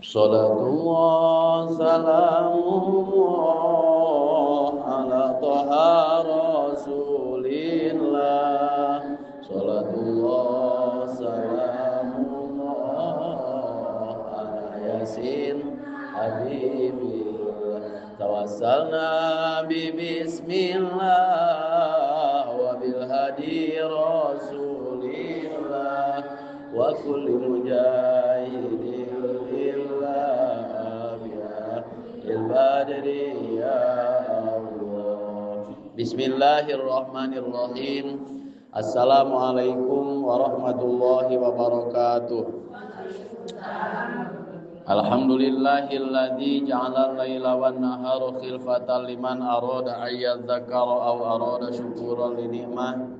Salatullah salamullah ala Toha Rasulillah. Salatullah salamullah ala Yasin Habibillah. Tawassalna bi bismillah wa bil hadi Rasulillah wa kulli mujahidin al-badri ya Allah. Bismillahirrahmanirrahim. Assalamualaikum warahmatullahi wabarakatuh. Alhamdulillahilladzi ja'ala al-laila wan nahara khilfatan liman arada an yadhakkara aw arada syukuran li ni'mah.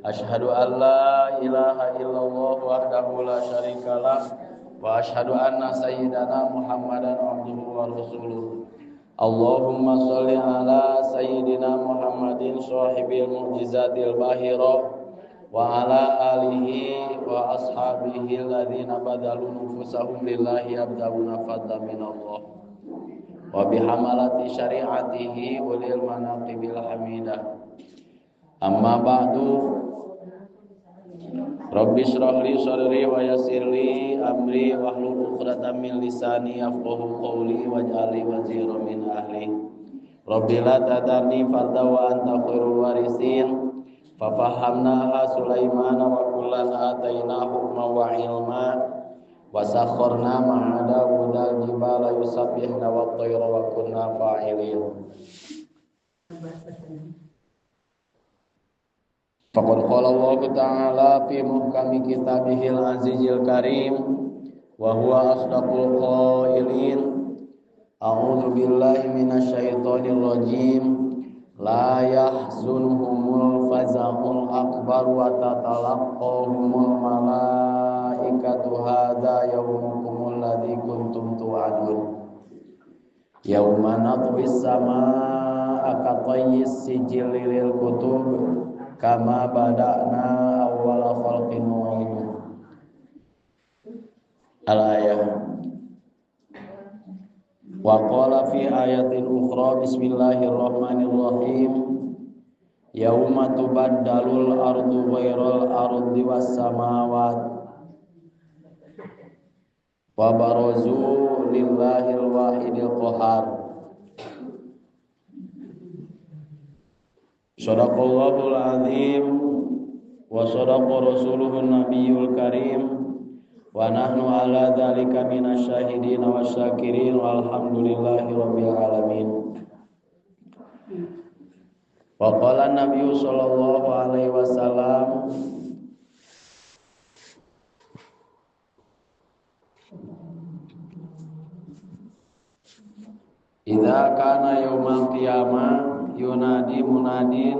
Asyhadu an la ilaha illallah wahdahu la syarikalah wa asyhadu anna sayyidana Muhammadan abduhu wa rasuluh. Allahumma sholli ala sayyidina Muhammadin sahibil mu'jizatil bahirah wa ala alihi wa ashabihi alladziina badalu nufusahum lillahi yabtaguna fadlan minallah wa bihamalati syari'atihi ulil manaqibil hamidah. Amma ba'du. Rabbi shrah li sadri wa yassir li amri wahlul 'uqdatam min lisani yafqahu qawli waj'al li waziran min ahli. Rabbi la tadarni farda wa anta khairul warisin. Fa fahamnaha Sulaiman wa kullan ataina hukman wa ilma wa sakharna ma'a Dawuda al-jibala yusabbihna wat tayra wa kunna fa'ilin. Faqad qala Allah ta'ala fi muhkami kitabihil azizil karim wa huwa asdaqul qailin. A'udzu billahi minasyaitonir rajim. La yahzunhumul faza'ul akbar wa tatalaqqahumul malaikatu hadza yaumukumul ladzi kuntum tu'adun. Yauma natwis samaa'a katayyis sijilli lil kutub kama bada'na awwala khalqin nu'idu. Al-ayah. Wa qala fi ayatin ukhra bismillahirrahmanirrahim. Yauma tubaddalul ardu ghairal ardi was samawat wa barazu lillahil wahidil qahar. Shadaqallahul azim wa shadaqa rasuluhun nabiyul karim wa nahnu ala dzalika minasyahidin wasyakirin walhamdulillahi rabbil alamin. Wa qala nabiyyu sallallahu alaihi wasallam, idza kana yaumal qiyamah yunadi munadin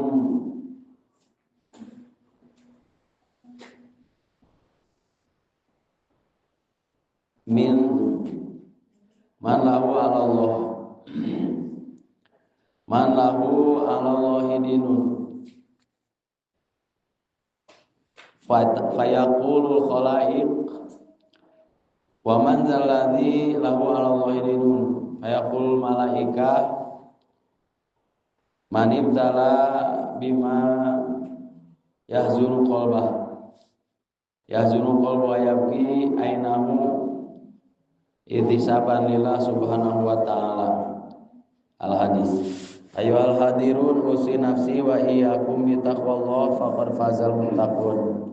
min man lahu 'alallah man lahu 'alallahi dinun fayaqulul khalaiq wa man dzal ladzi lahu 'alallahi dinun fayaqulul malaika man ibtala bima yahzunu qalbah yahzunu qalbu yabki ainahu ihtisaban lillah subhanahu wa ta'ala. Al hadis. Ayyuhal hadirun usi nafsi wa iyyakum bi taqwallah faqad fazal muttaqun.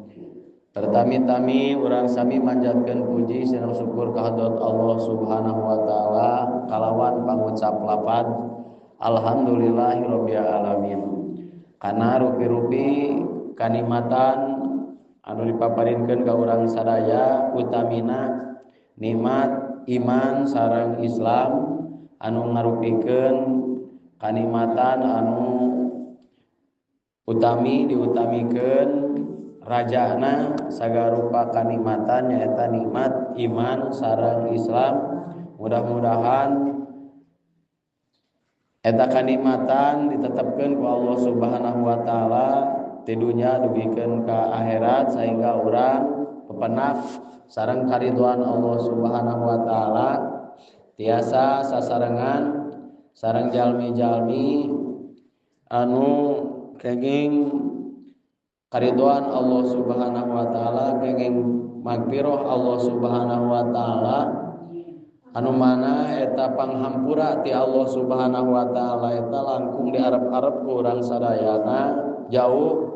Pertami-tami urang sami manjatkeun puji sareng syukur ka hadrat Allah subhanahu wa ta'ala kalawan pangucap lapad alhamdulillahirabbil alamin. Kana rupi-rupi kanikmatan anu dipaparinkeun ka urang sadaya utamina nikmat iman sareng Islam anu ngarupikeun kanikmatan anu utami diutamikeun rajana sagarupa kanikmatan nyaeta nikmat iman sareng Islam. Mudah-mudahan eta kanikmatan ditetapkeun ku Allah Subhanahu wa taala ti dunya dugikeun ka akhirat sehingga urang pepenak sareng karidhoan Allah Subhanahu wa taala, tiasa sasarengan sareng jalmi-jalmi anu kenging karidhoan Allah Subhanahu wa taala, kenging magfirah Allah Subhanahu wa taala, anu mana eta panghampura ti Allah Subhanahu wa taala eta langkung diharap-harap ku urang sadayana jauh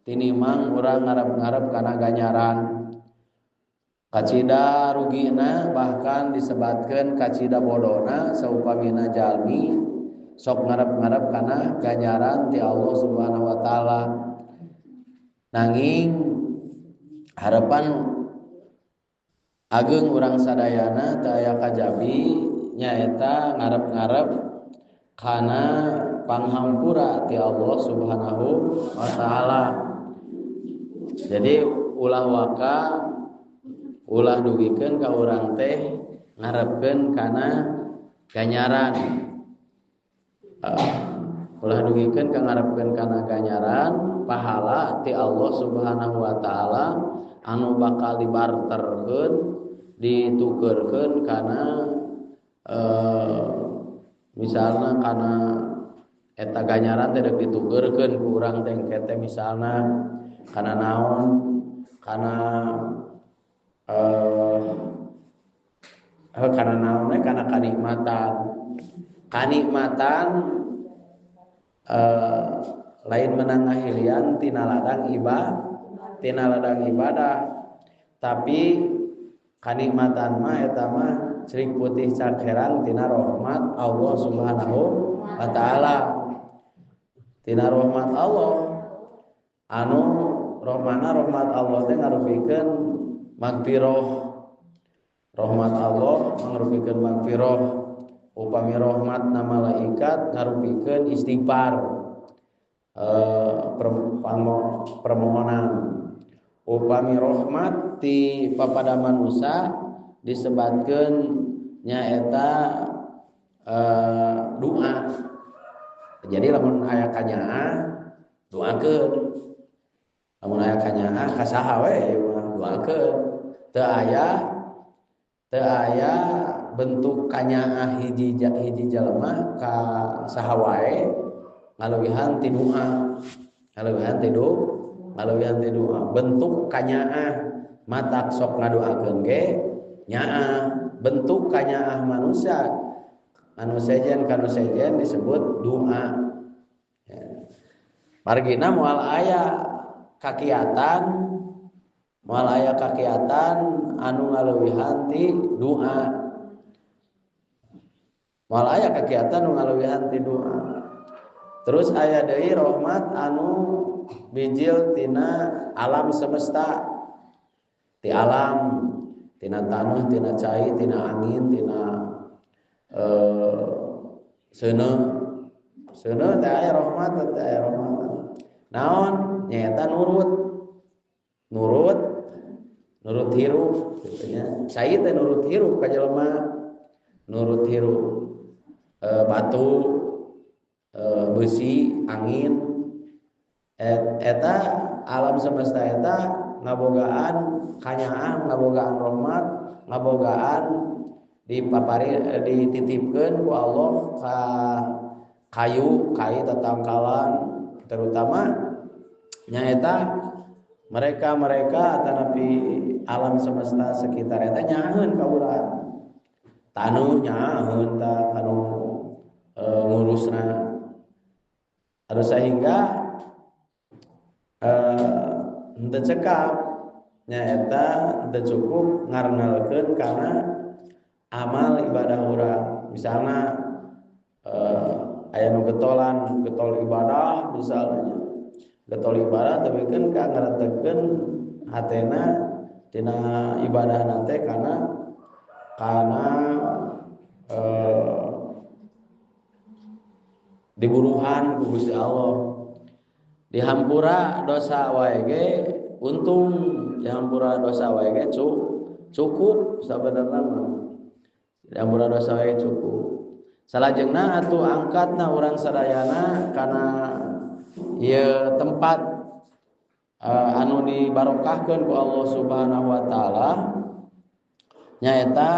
tinimang urang ngarep-ngarep kana ganjaran. Kacida rugina bahkan disebatkeun kacida bodona saupamina jalmi sok ngarep-ngarep kana ganjaran ti Allah Subhanahu wa taala. Nanging harapan ageung urang sadayana teu aya kajabi nyaeta ngarep-ngarep kana panghampura ti Allah Subhanahu wa taala. Jadi ulah waka ulah dugikeun ka urang teh ngarepkeun kana ganjaran. Ulah dugikeun ka ngarepkeun kana ganjaran pahala ti Allah Subhanahu wa taala anu bakal dibarterkeun ditukerkeun kana misalna kana eta ganjaran teh deuk ditukerkeun ku urang teh engke teh misalna kana naon, kana kana naon kana kanikmatan. Kanikmatan lain menang ngahilian tina ladang ibadah, tina ladang ibadah, tapi kanikmatan mah eta mah cerik putih cakerang tina rahmat Allah Subhanahu wa taala. Tina rahmat Allah anu rahmana rahmat Allah teh ngarupikeun magfirah. Rahmat Allah ngarupikeun magfirah. Upami rahmatna malaikat ngarupikeun istighfar, permohonan. Upami rahmat ti papada manusia disebatkeun nyaeta doa. Jadi lamun aya kanyaah doakeun. Lamun aya kanyaah ka saha we doakeun. Teu aya bentuk kanyaah hiji hiji jalma ka saha wae ngaleuwihan ti doa. Ngaleuwihan ti doa. Ngaleuwihan ti doa. Bentuk kanyaah matak sok ngadoakeun ge nyaah. Bentuk kanyaah manusia anu sejen kanu sejen disebut doa. Ya. Margina moal aya kakiatan, moal aya kakiatan anu ngaleuwihan ti doa. Moal aya kakiatan anu ngaleuwihan ti doa. Terus aya deui rahmat anu bijil tina alam semesta, ti alam, tina tanah, tina cai, tina angin, tina seuneu. Seuneu teh aya rahmat, teh aya rahmat. Naon? Nyaeta nurut. Nurut, nurut hirup kitu nya. Cai teh nurut hirup ka jelema. Nurut hirup batu, besi, angin. Eta alam semesta eta ngabogaan kanyaah, ngabogaan rahmat, ngabogaan dipapari dititipkeun ku Allah ka kayu, kai tatangkalan, terutama nyaeta mereka-mereka atanapi alam semesta sekitar eta nyaaheun ka urang. Tanu nyaaheun ta kanu ngurusna. Anu sehingga henteu cekap nyaeta henteu cukup ngarnalkeun kana amal ibadah urang. Misalna aya nu getolan, getol ibadah misalnya. Getol ibadah tapi kan ka ngaretekeun hatena tina ibadahna teh kana diburuhan ku Gusti Allah. Dihampura dosa wae ge untung, dihampura dosa wae ge cukup sabenerna mah. Dihampura dosa wae cukup. Salajengna atuh angkatna urang sadayana kana ieu tempat anu dibarokahkeun ku Allah Subhanahu wa taala nyaeta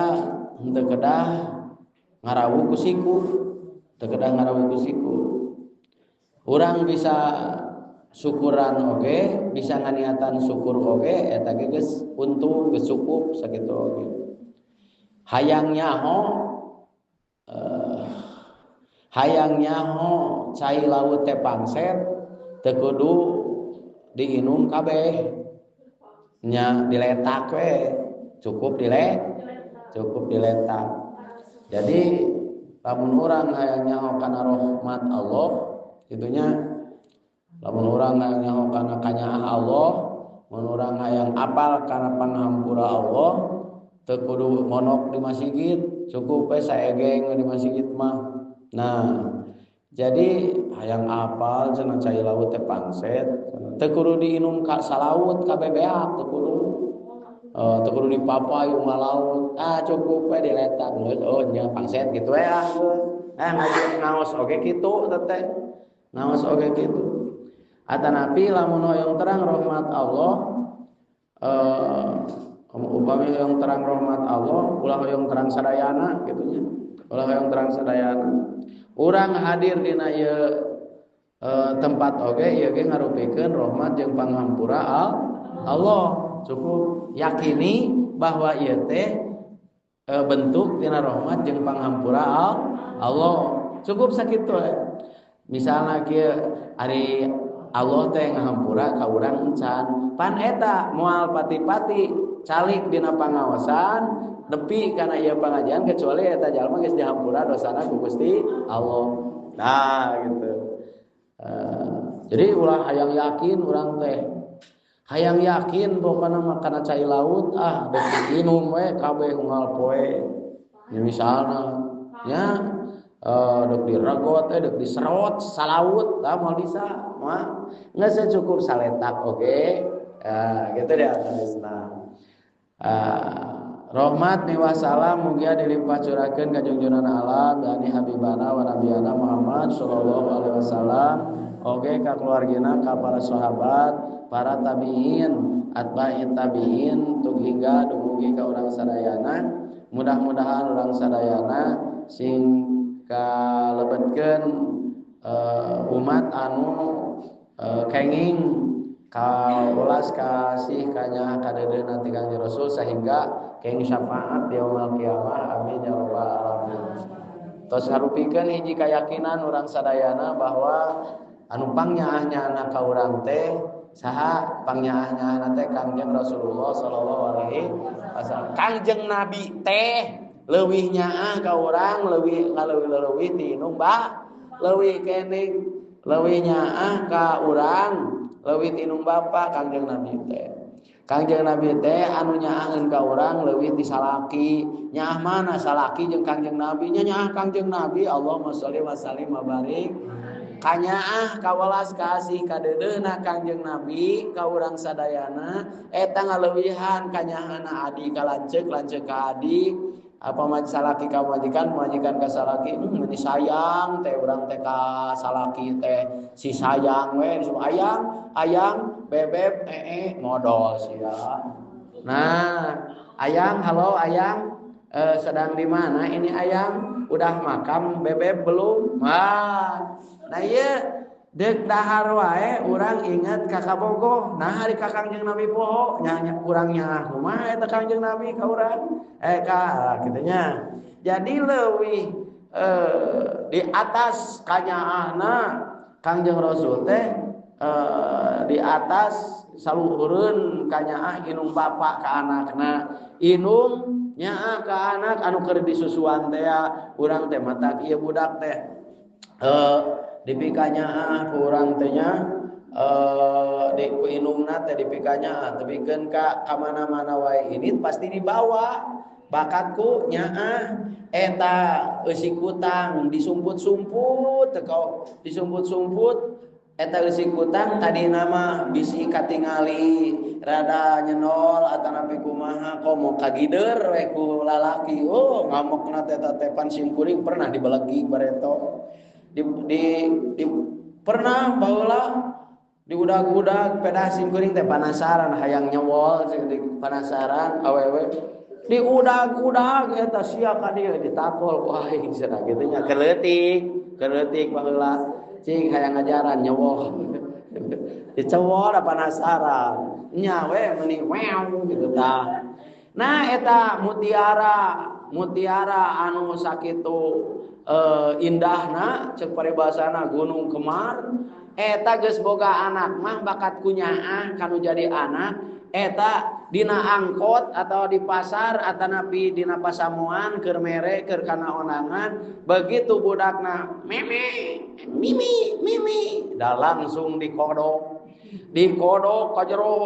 henteu kedah ngarawu ku siku, teu kedah ngarawu ku siku. Urang bisa syukuran oge, bisa nganiatan syukur oge, eta ge geus untung, geus cukup sakitu oge. Hayang nyaho hayang nyaho cai laut teh pangset teu kudu diinum kabeh, nya diletak we, cukup cukup diletak. Jadi lamun urang hayang nyaho kana rahmat Allah kitunya, lamun urang hayang nyaho kana kanyaah Allah, mun urang hayang apal kana panghampura Allah, teu kudu monok di masjid, cukup we saegeng di masjid mah. Nah, jadi hayang apal cenah cai laut teh pangset, teu kudu diinum ka salaut kabeh beak, teu kudu teu kudu dipapay unggal laut, ah cukup we diletak geus, oh nya pangset kitu we ah. Ngaji ngaos oge kitu teh, ngaos oge kitu. Atanapi lamun hoyong terang rahmat Allah, upami hoyong terang rahmat Allah, ulah hoyong terang sadayana kitu nya, ulah hoyong terang sadayana. Urang hadir dina ieu tempat oge ieu ge ngarupikeun rahmat jeung panghampura Allah. Cukup yakini bahwa ieu teh bentuk tina rahmat jeung panghampura Allah. Cukup sakitu. Misalna kieu ari Allah teh ngahampura ka urang encan, pan eta moal pati-pati calik dina pangaosan nepi kana ieu pangajian kecuali eta jalma geus dihampura dosana ku Gusti Allah. Nah gitu. Jadi ulah hayang yakin urang teh, hayang yakin pokona mah kana cai laut ah dek diinum we kabeh unggal poe. Ya misalna nya dek diregot dek diserot salaut ah moal bisa mah geus cukup saletak oge. Gitu deh atasna. Rahmat miwah salam mugia dilimpah curahkeun ka junjunan alam yakni habibana wa nabiyana Muhammad sallallahu alaihi wasallam oge ka keluargina ka para sahabat, para tabiin, atba'it tabiin tuk hingga dumugi ka urang sadayana. Mudah-mudahan urang sadayana sing kalebetkeun umat anu kenging kaulas kasih kanyaah kadeudeuhna ti Kangjeng Rasul sehingga kenging syafaat di yaumul kiamah. Amin ya rabbal alamin. Tos harupikeun hiji kayakinan urang sadayana bahwa anu pangnyaah-nyaahna ka urang teh saha? Pangnyaah-nyaahna teh Kangjeng Rasulullah sallallahu alaihi wasallam. Kangjeng Nabi teh leuwih nyaah ka urang, leuwih ngaleuwih-leuwih ti indung ba, leuwih keneh leuwih nyaah ka urang, leuwih ti indung bapa Kangjeng Nabi teh. Kangjeng Nabi teh anu nyaaheun ka urang leuwih ti salaki. Nyaah mana salaki jeung Kangjeng Nabi? Nya nyaah Kangjeng Nabi. Allahumma sholli wa sallim wa barik. Kanyaah kawelas kasih kadeudeuhna Kangjeng Nabi ka urang sadayana eta ngaleuwihan kanyaahna adi ka lanceuk, lanceuk ka adi, apa salaki ka majikan, majikan ka salaki. Meni sayang teh urang teh ka salaki teh si sayang we disebut ayang, ayang, bebeb, ee, modol sia. Nah, ayang, halo ayang, sedang di mana ini ayang? Udah makam bebeb belum? Wah. Nah ieu deuk dahar wae urang inget ka kabogoh. Nah hari ka Kangjeng Nabi poho nya urang nyaah kumaha eta Kangjeng Nabi ka urang? Ka kitu nya. Jadi leuwih di atas kanyaahna Kangjeng Rasul teh di atas saluhureun kanyaah inung bapa ka anakna. Inung nyaah ka anak anu keur disusuan teh urang teh matak ieu budak teh dipikanya ku urang teh nya di ku inungna teh dipikanya tepikeun ka mana-mana wae ini pasti dibawa bakatku nyaah eta eusi kutang disumput-sumput teh kau disumput-sumput eta eusi kutang tadi nama bisi katingali rada nyenol atanapi kumaha komo kagider we ku lalaki. Oh ngamokna teh eta teh pan simkuring pernah dibelegi bareto di pernah baheula Diudag-udag pedah sim kuring teh panasaran hayang nyewol panasaran awewe. Diudag-udag eta sia ka dieu ditakol ku aing cenah kitu nya keleutik baheula cing hayang ngajaran nyewol. Dicewol da panasaran. Nya we meuni wew gitu tah. Nah eta mutiara anu sakitu indahna ceuk paribasana Gunung Kemar eta geus boga anak mah bakat kunyaah kanu jadi anak eta dina angkot atau di pasar atanapi dina pasamuan keur mere keur kana ondangan begitu budakna mimi mimi mimi da langsung dikodok ka jero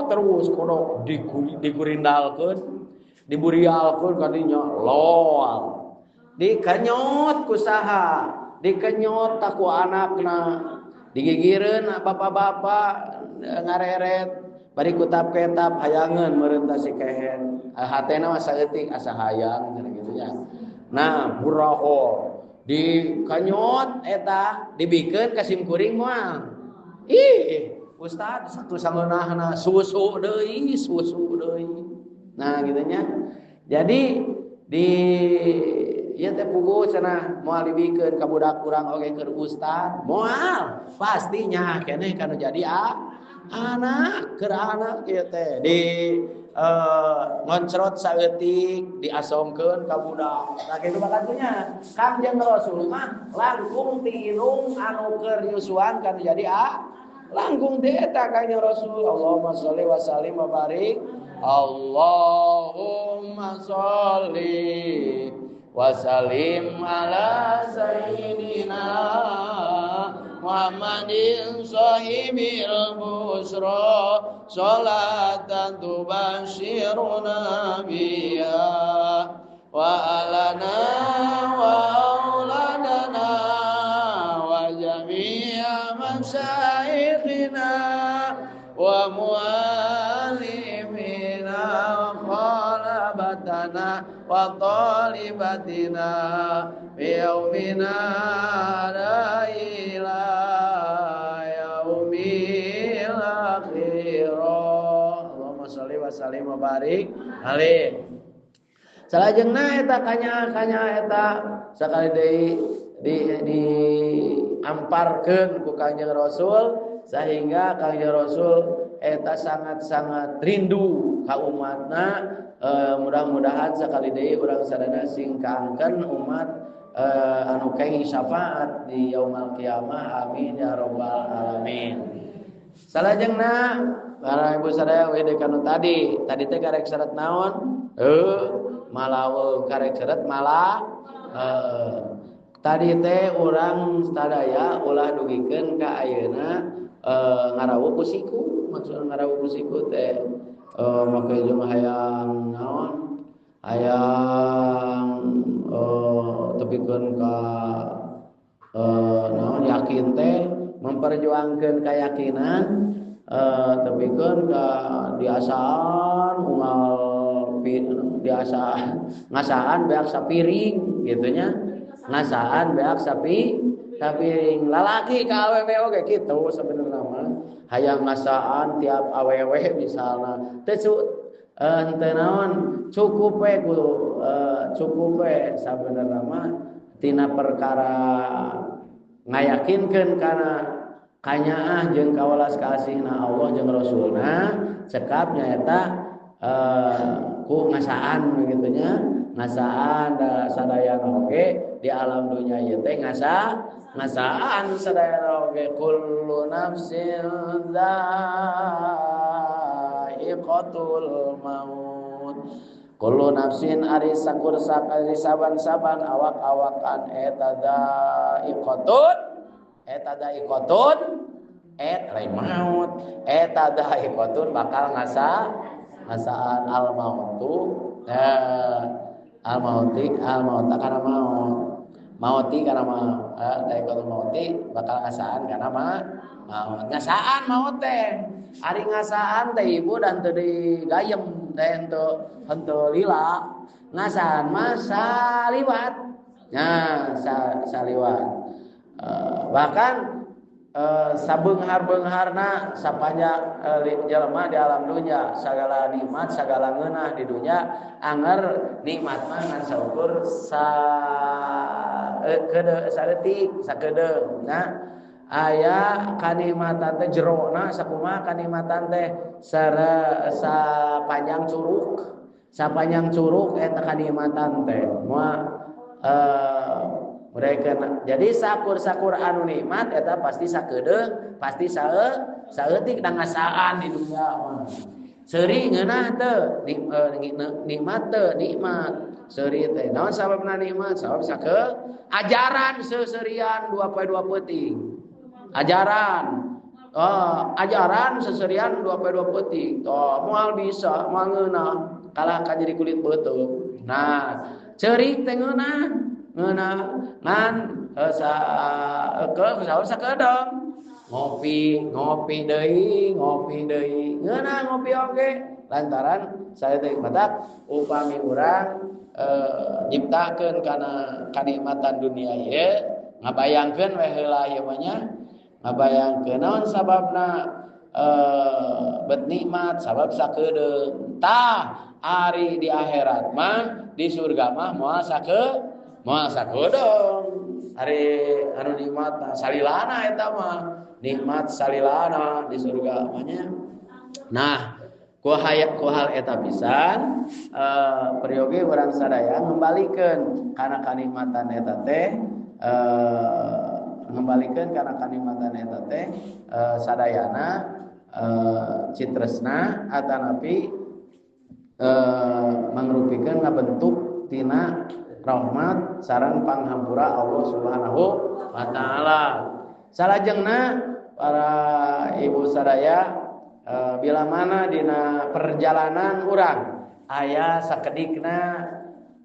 terus kodok digurindalkeun diburialkeun kadinya loal dikenyot ku saha dikenyot ta ku anakna digigireun bapak-bapak ngareret bari kutap-ketap hayangeun meureun ta si kehen hatena mah saeutik asa hayang cenah kitu nya. Nah buraho dikenyot eta dibikeun ka sim kuring moal. Ih ustad satu sangeunahna susu deui susu deui. Nah kitu nya. Jadi di ieu teh puguh cenah moal dibikeun ka budak urang oge keur ustad moal pastinya keneh kanu jadi anak keur anak ieu teh di ngoncrot saeutik diasongkeun ka budak. Nah kitu bakatnya Kangjeng Rasul mah langkung ti indung anu keur nyusuan kanu jadi langkung ti eta Kangjeng Rasul. Allahumma sholli wa sallim wa barik. Allahumma sholli wa sallim ala sayyidina Muhammadin sahibil busra salatan tubashiruna biha wa alana wa auladana wa jami'a masyayikhina wa muallimina wa khalabatana wa talibatina biyaumina la ila yaumil akhirah. Allahumma sholli wa sallim wa barik alaih. Salajengna eta kanya eta sakali deui diamparkeun ku Kangjeng Rasul sehingga Kangjeng Rasul eta sangat-sangat rindu ka umatna. Mudah-mudahan sakali deui urang sadaya sing kaangkeun umat anu kenging syafaat di yaumul qiyamah. Amin ya rabbal alamin. Salajengna para ibu sadaya we deui kanu tadi teh karek syarat naon? Malaweung karek syarat malah tadi teh urang sadaya ulah dugikeun ka ayeuna ngarawu ku siku. Maksudna ngarawu ku siku teh make jeung hayang naon hayang tepikeun ka naon yakin teh memperjuangkeun keyakinan tepikeun ka diasaan unggal diasaan ngasaan beak sapiring gitu nya ngasaan beak sapiring lalaki ka awewe oge kitu sabenerna mah hayang ngasaan tiap awewe misalna teu henteu naon cukup we ku cukup we sabenerna mah tina perkara ngayakinkeun kana kanyaah jeung kawelas kasihna Allah jeung Rasulna cekap nyaeta ku ngasaan begitu nya ngasaan da sadayana oge di alam dunya ieu teh ngasaan sadayana oge kullu nafsin dha'iqatul maut kullu nafsin ari sakur sakari saban-saban awak-awakan eta dha'iqatun eta dha'iqatun et lain maut eta dha'iqatun bakal ngasaan al mautu al mauti al mauta kana maut mauti kana maut dha'iqatul mauti bakal ngasaan kana maut ngasaan maut teh ari ngasaan teh ibu dan teu digayem teh henteu lila ngasaan mah saliwat nah saliwat bahkan Sabeunghar-beungharna sapanjang jelema di alam dunya sagala nikmat sagala ngeunah di dunya anger nikmat mah ngan saukur sa keudeuh saeutik sakedeung nya aya kanikmatan teh jerona sakumaha kanikmatan teh sapanjang curug eta kanikmatan teh moal mereka jadi sakur-sakur anu nikmat eta pasti sakedeung pasti saeutik da ngasaan di dunya mah. Seuri ngeunah teu nikmat teu nikmat seuri teh naon sababna nikmat sabab sake ajaran seuseurian 2 poe 2 peuting ajaran ajaran seuseurian 2 poe 2 peuting toh moal bisa moal ngeunah kalah ka jadi kulit beuteung. Nah ceurik teh ngeunah ngeunah ngan sakedeung ngopi ngopi deui ngeunah ngopi oge lantaran saya teh matak upami urang nyiptakeun kana kanikmatan dunia ieu ngabayangkeun we heula ieu mah nya ngabayangkeun naon sababna bet nikmat sabab sakedeung tah ari di akhirat mah di surga mah moal sakedeung ari anu nikmat salilana eta mah nikmat salilana di surga mah nya. Nah ku hal eta pisan peryogi urang sadaya ngembalikeun kana kanikmatan eta teh ngembalikeun kana kanikmatan eta teh sadayana citresna atanapi mangrupikeun ngabentuk tina rahmat sareng panghampura Allah Subhanahu wa taala. Salajengna para ibu sadaya bila mana dina perjalanan urang aya sakedikna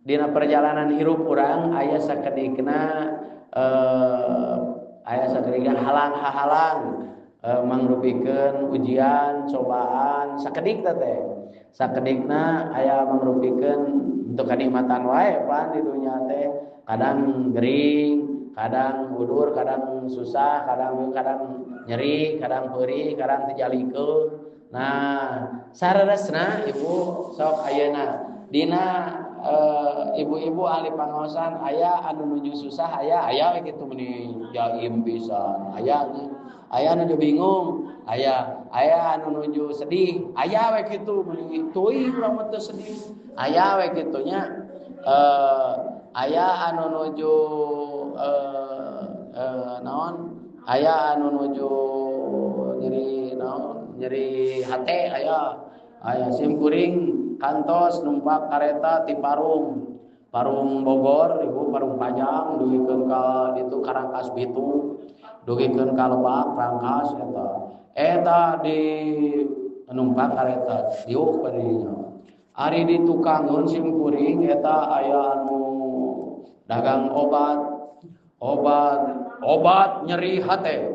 dina perjalanan hirup urang aya sakedikna halang-halang mangrupikeun ujian cobaan sakedik teh sakedikna aya mangrupikeun untuk kenikmatan wae pan di dunya teh kadang gering kadang udur kadang susah kadang nyeri kadang perih kadang terjalikeun. Nah sareresna ibu sok ayeuna dina ibu-ibu ahli pangaosan aya anu nuju susah aya we kitu meuni jaim pisan aya aya nuju bingung aya anu nuju sedih aya we kitu meuni teuing urang mah teu sedih aya we kitu nya aya anu nuju naon aya anu nuju nyeri naon nyeri hate aya sim kuring kantos numpak kareta ti Parung Bogor ibu Parung Panjang dugikeun ka ditu Karangkas Bitung dugikeun ka Lebak Rangkas eta di numpak kareta diuk ka dinya ari di tukangeun sim kuring eta aya anu dagang obat nyeri hate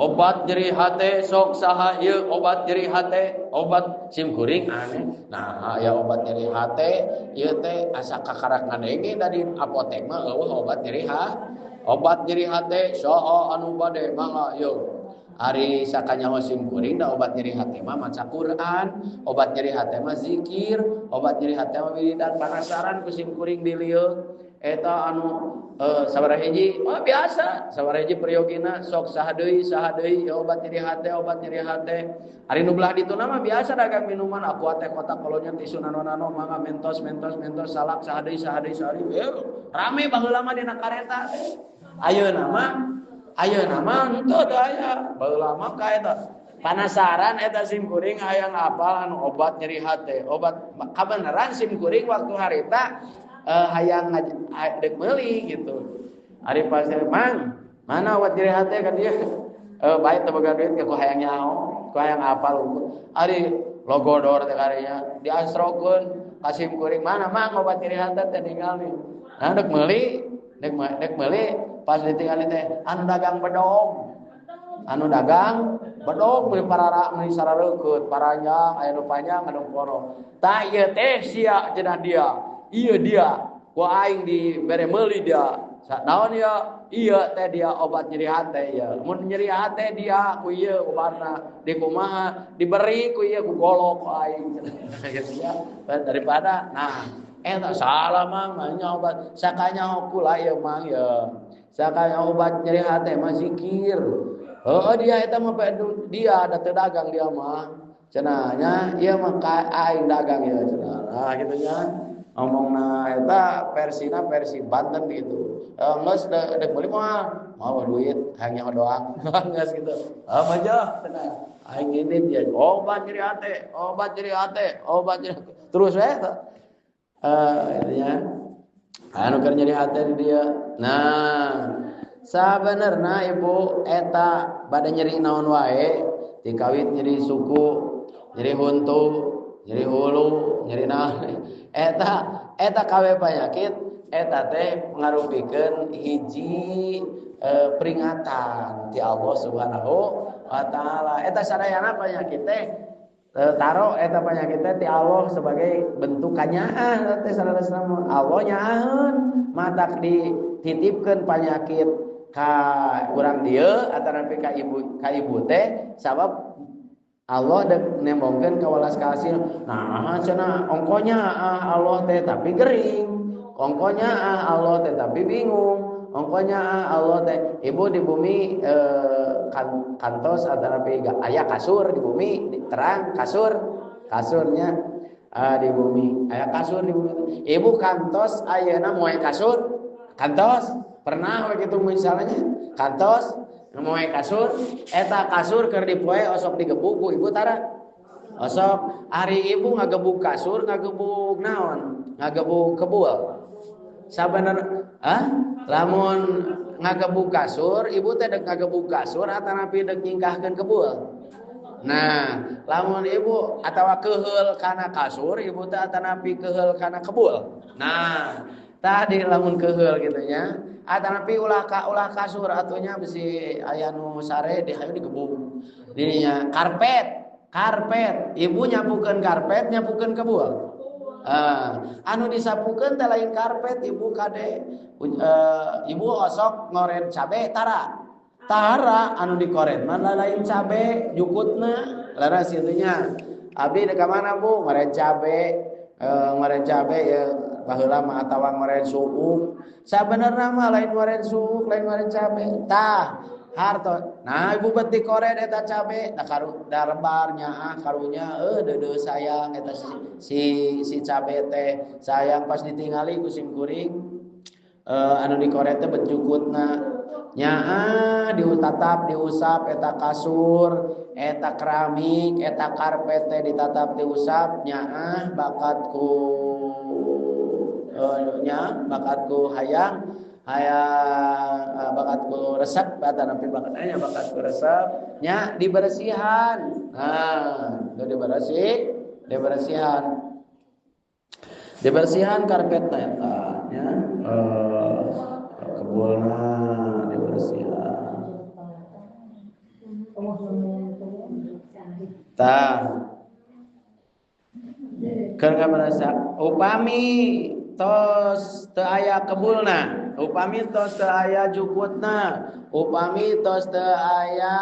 obat nyeri hate sok saha ieu obat nyeri hate obat sim kuring aneh nah aya obat nyeri hate ieu teh asa kakarak ngadenge da di apotek mah eueuh obat nyeri hate obat nyeri hate saha anu bade mangga ieu ari sakanyaho sim kuring da obat nyeri hate mah maca Quran obat nyeri hate mah zikir obat nyeri hate mah wiridan panasaran ku sim kuring dilieuk eta anu sabaraha hiji oh biasa sabaraha hiji priyogina sok saha deui ya obat nyeri hate ari nu belah dituna mah biasa dagang minuman aqua teh kotak kolonya tisu nano-nano mangga mentos salak saha deui rame baheula mah dina kareta teh ayeuna mah henteu teu aya baheula mah ka eta panasaran eta sim kuring hayang apal anu obat nyeri hate obat kabeneran sim kuring waktu harita hayang dek meuli gitu. Ari pas mang, mana obat nyeri hate ka dia? Bae teu boga duit ku hayang nyaho, ku hayang apal. Ari logodor teh karinya diasrokeun ka sim kuring mana mang obat nyeri hate teh ningali. Nah dek meuli, dek meuli pas ditingali teh anu dagang bedog. Anu dagang bedog meuli parara meuli sarareukeup, paranjang aya nu panjang anu poro. Tah ieu teh sia cenah dia. Iya dia, ku aing di bere meuli dia. Naon ya? Iya teh dia obat nyeri hate ya. Mun nyeri hate dia ku ieu obatna di kumaha diberi ku ieu ku golok aing gitu ya. Daripada nah eta salah mang nya obat sakanya kula ieu mang ya. Sakanya obat nyeri hate mah zikir. Heuh dia eta mah dia ada teu dagang dia mah. Cenah nya ieu mah aing dagang ieu cenah. Nah kitu nya. Ngomongna eta versina versi Banten gitu. Geus deuk meuli moal, mau duit hayang nyaho doang. Geus gitu. Ah maju cenah. Aing ini dia obat nyeri hate, obat nyeri hate, obat nyeri hate. Terus we eta. Gitu nya. Anu keur nyeri hate di dia. Nah, sabenerna ibu eta bade nyeri naon wae, dikawit nyeri suku, nyeri huntu, nyeri hulu, nyeri naon. Eta kawe penyakit eta teh ngarupikeun hiji peringatan ti Allah Subhanahu wa taala. Eta sadayana penyakit teh taro eta penyakit teh ti Allah sebagai bentuk kanyaah teh sadayana Allah nyaaheun matak dititipkeun penyakit ka urang dieu atanapi ka ibu teh sabab Allah dek nembongkeun ka welas kasih. Nah cenah ongkonya Allah teh tapi gering. Ongkonya Allah teh tapi bingung. Ongkonya Allah teh ibu di bumi kantos atanapi aya kasur di bumi terang kasur kasurnya di bumi aya kasur di bumi. Ibu kantos ayeuna moe kasur kantos pernah begitu misalnya kantos moe kasur eta kasur keur dipoe osok digebuk ku ibu tara osok ari ibu ngagebuk kasur ngagebuk naon ngagebuk kebul sabener ah lamun ngagebuk kasur ibu teh dek ngagebuk kasur atanapi dek nyingkahkeun kebul. Nah lamun ibu atawa keheul kana kasur ibu teh atanapi keheul kana kebul. Nah tadi lamun keheul kitu nya atanapi ulah kasur atunya bisi aya nu sare di hayu digebuk dirinya karpet ibu nyapukeun karpet nyapukeun kebul. Anu disapukeun teh lain karpet ibu kade ibu osok ngoren cabe tara anu dikoren mah lain cabe jukutna leres kitu nya abdi deuk ka mana Bu ngoren cabe ya baheula mah atawa ngoren suuk sabenerna mah lain ngoren suuk lain ngoren cabe tah harto nah ibu bet dikoren eta cabe da karu da rebar nyaah karunya deudeuh sayang eta si cabe teh sayang pas ditingali ku sim kuring anu dikoren teh bet jukutna nyaah diutatap diusap eta kasur eta keramik eta karpet teh ditatap diusap nyaah bakatku nya bakatku hayang bakatku resep atanapi bakatnya bakatku resep nya dibersihan. Nah dibersihan karpetna eta nya kebulna dibersihan tah keur ngamerasa upami tos teu aya kebulna, upami tos teu aya jukutna, upami tos teu aya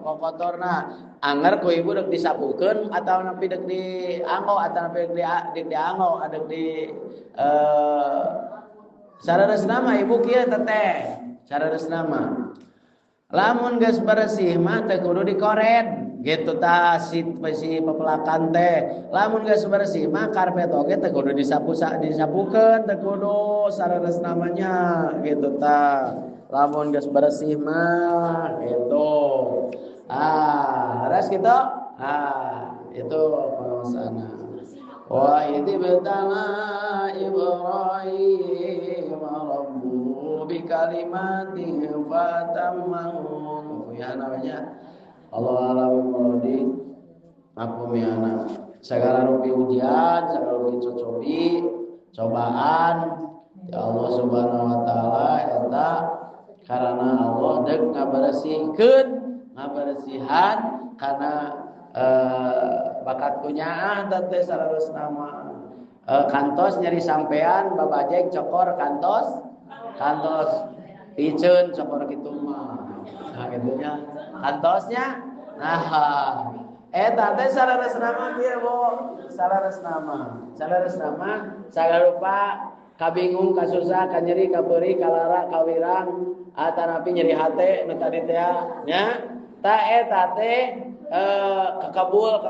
kokotorna, anger ku ibu dek disapukeun atawa nepi dek dianggo atawa nepi dek dianggo dek di sararesna mah ibu kieu teteh, sararesna mah lamun geus beresih mah teu kudu dikoret. Gitu tah si pepelakan teh lamun geus bersih mah karpet oge teu kudu disapukeun teu kudu sararesna mah nya gitu tah lamun geus bersih mah gitu res gitu itu pengawasanna wa idh ibtala Ibrahim rabbuhu bikalimatin fatammahun ya namanya Allah alam muradi makumiana segala rupi ujian segala rupi cocobi cobaan ya Allah Subhanahu wa taala eta karena Allah dek ngabersihkeun ngabersihan karena bakat kunyaah teh sararesna mah Kantos nyeri sampean babajek cokor kantos kantos piceun cokor kitu mah. Nah kitu nya kantosnya. Nah eta teh saleresna mah kieu Bu, saleresna mah. Saleresna mah sagarupa kabingung, kasusah, kanyeri, kapeurih, kalara, kawirang, atanapi nyeri hate nu tadi teh nya. Ta eta teh kakabul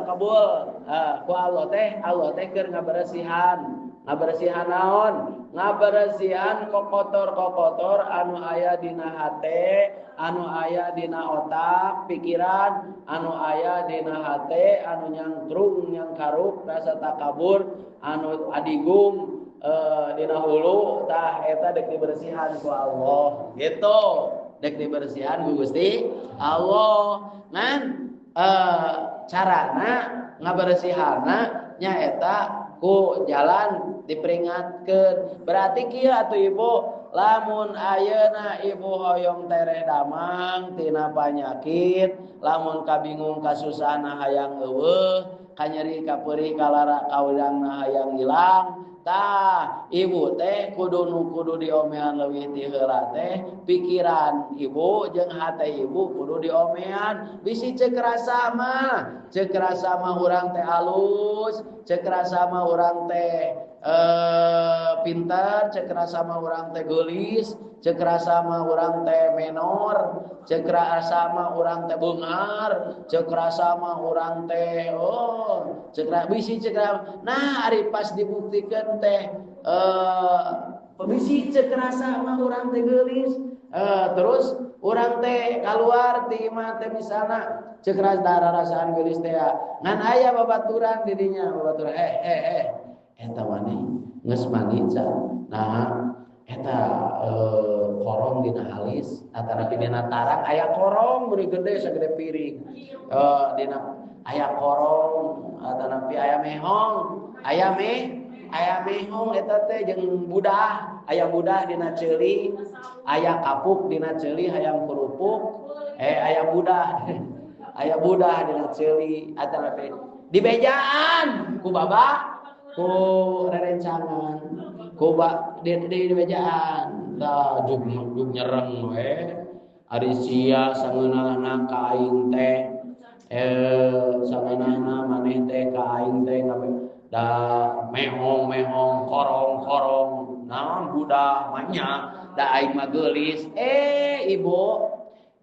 ku Allah teh keur ngaberesihan. Ngaberesihan naon? Ngaberesihan kokotor-kokotor anu aya dina hate, anu aya dina otak, pikiran, anu aya dina hate, anu nyangkrung, nyangkaruk, rasa takabur, anu adigung dina hulu, tah eta dek diberesihan ku Allah. Gitu. Dek diberesihan ku Gusti Allah. Ngan carana ngaberesihanna nyaeta ku jalan diperingatkeun. Berarti kieu atuh ibu, lamun ayeuna ibu hoyong tereh damang tina panyakit, lamun kabingung kasusahna hayang eueuh, kanyeri kapeurih kalara kawidangna hayang ilang, tah ibu teh kudu nu kudu diomean leuwih ti heula teh pikiran ibu jeung hate ibu kudu diomean. Bisi ceuk rasa mah, ceuk rasa mah urang teh alus, ceuk rasa mah urang teh pintar, ceuk rasa mah urang teh geulis, ceuk rasa mah urang teh menor, ceuk rasa mah urang teh beunghar, ceuk rasa mah urang teh oh, ceuk bisi ceuk. Nah, ari pas dibuktikan teh bisi ceuk rasa mah urang teh geulis, terus urang teh kaluar ti imah teh misalna ceuk rasa rasaan geulis teh ngan aya babaturan di dinya, babaturan eta maneh geus mandi can. Nah, eta korong dina alis atanapi dina tarang aya korong beureum gede sagede piring. Dina aya korong atanapi aya mehong, aya mehong eta teh jeung budah, aya budah dina ceuli, aya kapuk dina ceuli hayang kerupuk, aya budah. Aya budah dina ceuli atanapi dibejaan ku baba ku rerencangan ku ba di bejaan tah jug nyereng we ari sia sangeunahna ka aing teh sangeunahna maneh teh ka aing teh da mehong-mehong korong-korong naon budah manya da aing mah geulis. Ibu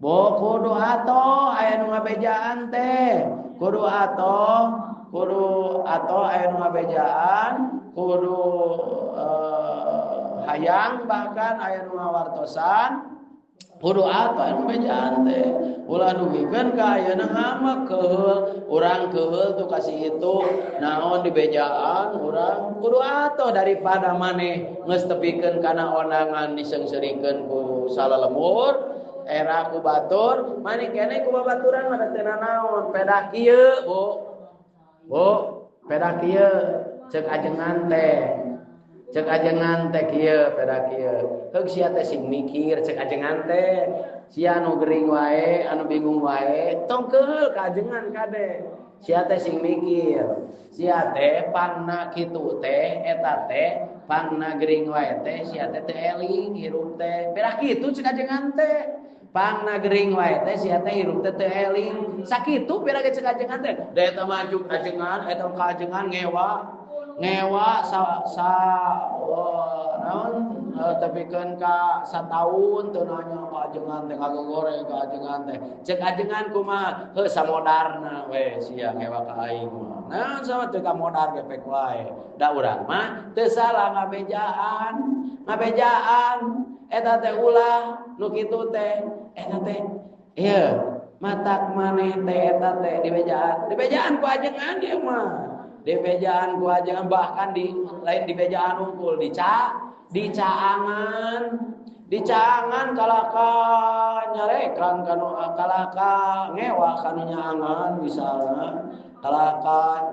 bo kudu atoh aya nu ngabejaan teh, kudu atoh, kudu atau aya nu ngabejaan, kudu hayang bahkan aya nu ngawartosan, kudu atuh aya nu ngabejaan teh. Ulah dugikeun ka ayeuna ngambek keuheul, urang keuheul tuh kasih itu naon dibejaan urang kudu atuh daripada maneh geus tepikeun kana ondangan diseungseurikeun ku salalembur era ku batur, maneh keneh ku babaturan mah teu nanaon pedah kieu Bu. Bu, pedah kieu ceuk ajengan teh. Ceuk ajengan teh kieu pedah kieu. Heug sia teh sing mikir ceuk ajengan teh. Sia anu gering wae, anu bingung wae, tong keuheul ka ajengan kade. Sia teh sing mikir. Sia teh pangna kitu teh eta teh pangna gering wae teh sia teh teu eling hirup teh. Pedah kitu ceuk ajengan teh. Pangna gering wae teh sia teh hirup teh teu eling. Sakitu pira ge ceuk ajengan teh. Da eta mah juk ajengan, eta ka ajengan ngewa. Ngewa sa naon tepikeun ka sataun teu nanya ka ajengan teh ngagogoreng ka ajengan teh. Ceuk ajengan kumaha? Heuh samodarna we sia ngewa ka aing mah. Naon sama teu kamodar ge pek wae. Da urang mah teu salah ngabejaan. Ngabejaan eta teh ulah nu kitu teh eta teh ieu matak maneh teh eta teh dibejaan, dibejaan ku ajengan ieu mah, dibejaan ku ajengan bahkan di lain dibejaan unggul dicaangan, dicaangan kalaka nyarekan kanu kalaka ngewa kanu nyaangan misalna kalaka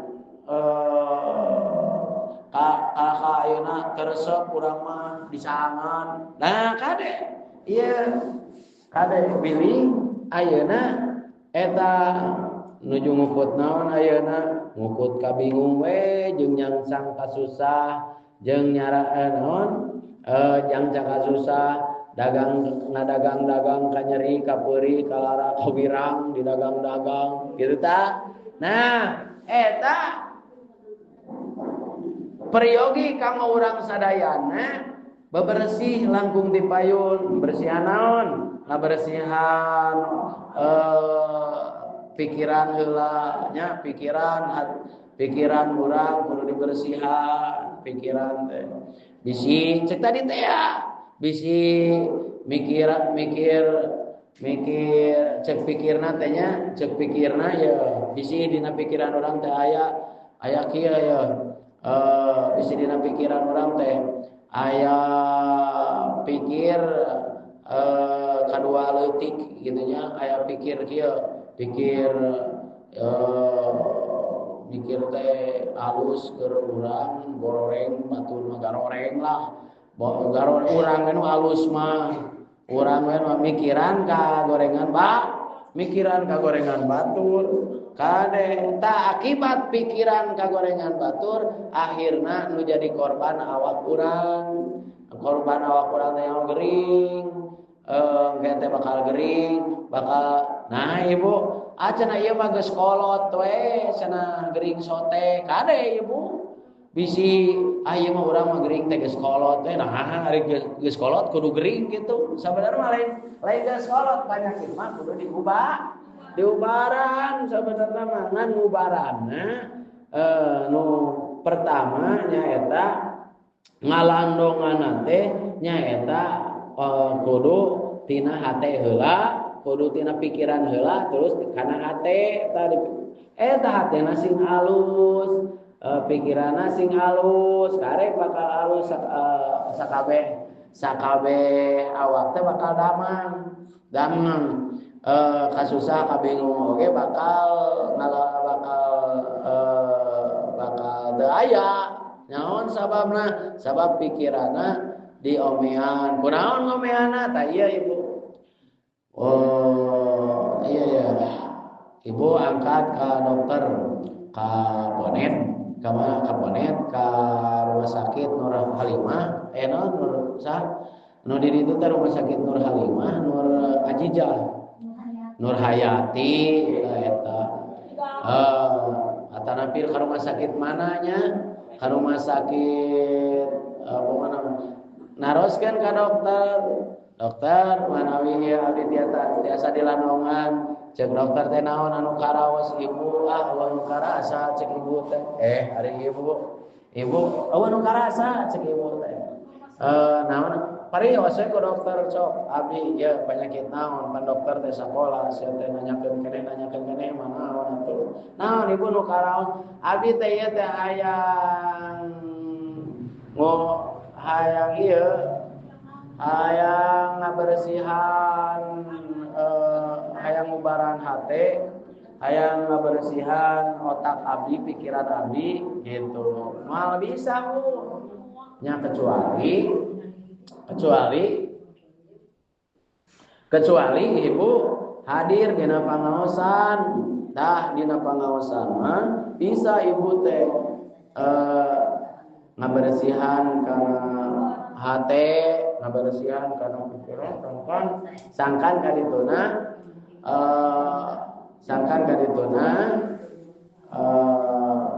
kalaka ayeuna teresep urang mah dicaangan. Nah kade ieu kade bilih ayeuna eta nuju ngukut naon ayeuna Ngukut kabingung we jeung nyangsang kasusah jeung nyara naon jang kasusah dagang ngadagang-dagang kanyeri kapeuri kalara kawirang didagang-dagang gitu ta. Nah eta peryogi kanggo urang sadayana bebersih langkung dipayun bersihan naon ngabersihan pikiran heula nya pikiran urang kudu dibersihan pikiran teh bisi cek tadi teh ya bisi mikir cek pikirna teh nya cek pikirna ya bisi dina pikiran urang teh aya kieu ya bisi dina pikiran urang teh aya pikir kadua leutik gitu nya aya pikir kieu pikir mikir teh alus keur urang goreng batur mah garoreng lah garoreng urang nu alus mah urang we mikiran ka gorengan ba mikiran ka gorengan batur kade ta akibat pikiran ka gorengan batur akhirna nu jadi korban awak urang korban awak urang teh gering engke teh bakal gering bakal nah ibu cenah ieu mah geus kolot we cenah gering sote kade ibu bisi ieu mah urang mah gering teh geus kolot we nah ari geus kolot kudu gering gitu sabenerna mah lain geus kolot penyakit mah kudu diubah diubaran sabenerna mah ngan ngubaranna nu pertama nyaeta ngalandonganna teh nyaeta kudu tina hate heula kudu tina pikiran heula terus kana hate tadi eta hatena sing alus pikiranna sing alus karek bakal alus sakabeh awak teh bakal damang kasusah kabingung oge bakal bakal teu aya naon sababna sabab pikiranna diomean kunaon ngomeanna tah ieu ibu. Oh iya ya ibu angkat ke dokter ke Bonet ke Bonet ke rumah sakit Nur Halimah Nur sah nu di ditu teh rumah sakit Nur Halimah Nur Ajijah Nur Hayati eta atanapir ke rumah sakit mananya ke rumah sakit mana naroskeun ka dokter. Dokter manawi abdi tiasa dilandongan cek dokter teh naon anu karaos ibu ah anu karasa cek ibu teh ari ibu eueuh anu karasa cek ibu teh naon parios we ku dokter sok abdi ieu penyakit naon pan dokter teh sakola sia teh nanyakeun keneh manaon atuh naon ibu nu karaos abdi teh ieu teh hayang hayang ieu hayang ngabersihan hayang ngubaran hate hayang ngabersihan otak abdi pikiran abdi gitu moal bisa bu nya kecuali ibu hadir dina pangaosan tah dina pangaosan mah bisa ibu teh ngabersihan kana hate ngabersihan kana pikiran sangkan kadituna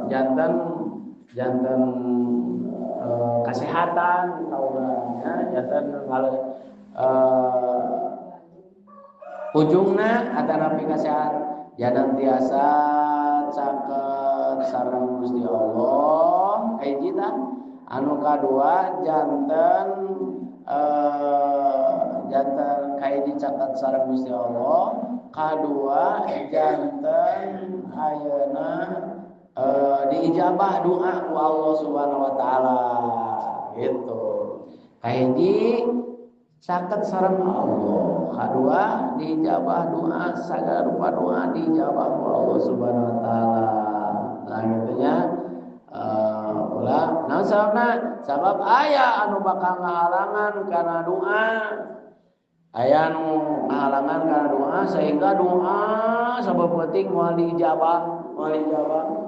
jantan kesehatan kaulanya jantan ujungna atanapi kesehatan jantan tiasa caket sareng Gusti Allah kahiji tah anu kadua jantan jantan kahiji caket sareng Gusti Allah kadua jantan ayeuna diijabah doa ku Allah Subhanahu wa taala gitu. Kahiji caket sareng Allah, kadua diijabah doa sagala rupa doa diijabah ku Allah Subhanahu wa taala. Nah gitu nya. Ulah naon sababna? Sabab aya anu bakal ngahalangan kana doa. Aya anu ngahalangan kana doa sehingga doa sabab penting moal diijabah, moal diijabah.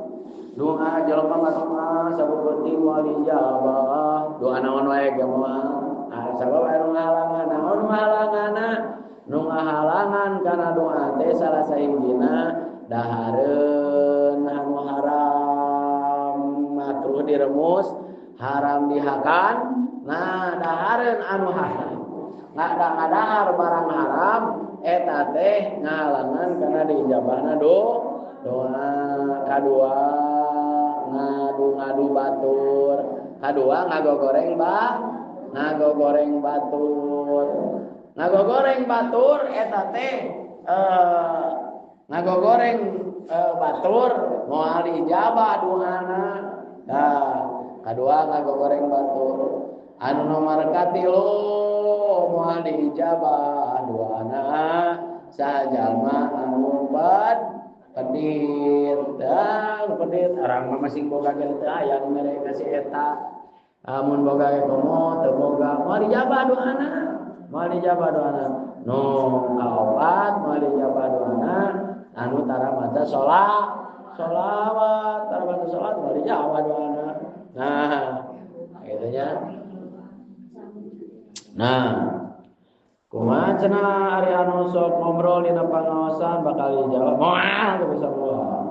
Doa jelema ngadoa sabepenting moal dijabah. Doa naon wae ge moal. Ah sabab anu ngahalangan naon ngahalanganna? Nu ngahalangan kana doa teh salah sahijina dahareun anu haram makruh diremus, haram dihakan. Nah dahareun anu haram. Ngadahar barang haram eta teh ngahalangan kana diijabahna doa. Kadua ngadu-ngadu batur, kadua ngagogoreng ngagogoreng batur, ngagogoreng batur eta teh ngagogoreng batur moal diijabah doana. Nah, kadua ngagogoreng batur. Anu nomor katilu moal diijabah doana sajalma anu pedit, pedit orang mah masing boga ge teu aya nu mere ka si eta. Amun boga ge komo teu boga moal dijabah doana, moal dijabah doana. Nu kaopat moal dijabah doana anu tara maca sholawat, tara maca sholawat moal dijabah doana. Nah, kitu nya. Nah, kumaha cenah ari anu sok ngobrol dina pangaosan bakal dijawab moal teu bisa moal.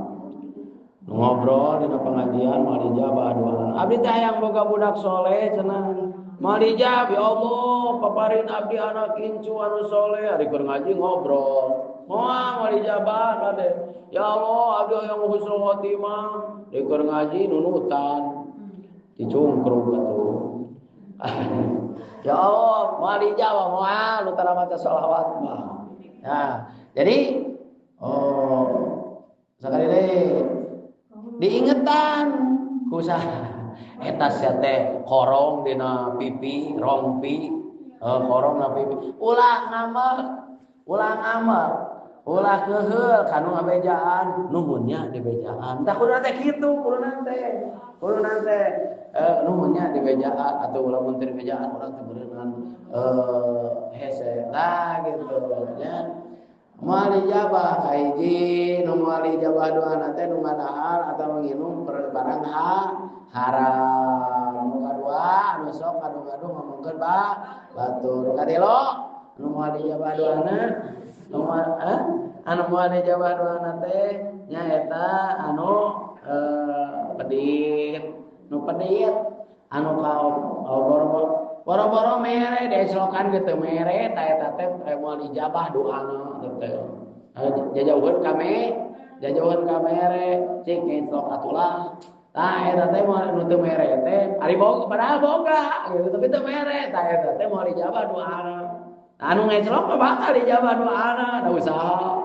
Ngobrol dina pengajian moal dijabah doana. Abdi teh hayang boga budak soleh cenah. Moal dijawab, ya Allah paparin abdi anak incu anu soleh ari keur ngaji ngobrol. Moal moal dijabah kade. Ya Allah abdi hayang husnul khotimah di keur ngaji nunutan. Dicungkrug atuh. Ya Allah, moal dijawab moal nu tara maca sholawat mah. Nah, jadi oh sakali deui diingetan ku saha eta sia teh korong dina pipi, rompi, korong na pipi. Ulah ngamek, ulah ngamek, ulah keuheul kanu ngabejaan, nuhunnya dibejaan. Tah kudu teh kitu, kudu teh. Kudu teh nuhunnya dibejaan atau ulah mun teu dibejaan urang teh beuneunan hese. Nah gitu nya. Moal dijabah kahiji nu moal dijabah doana teh nu ngadahar atawa nginum barang haram. Nu kadua anu sok ngadu-ngadu ngomongkeun batur. Nu katilu nu moal dijabah doana nu anu moal dijabah doana teh nyaeta anu pedit, nu pedit anu ka boro-boro mere dieslokan ge teu mere ta eta teh moal dijabah doana teh. Jajauheun ka jajauheun ka mere cik ngeslok atulah. Tah eta teh moal nu teu mere teh ari boga padahal boga gitu tapi teu mere tah eta teh moal dijabah doana. Anu ngeslok mah bakal dijabah doana da usaha.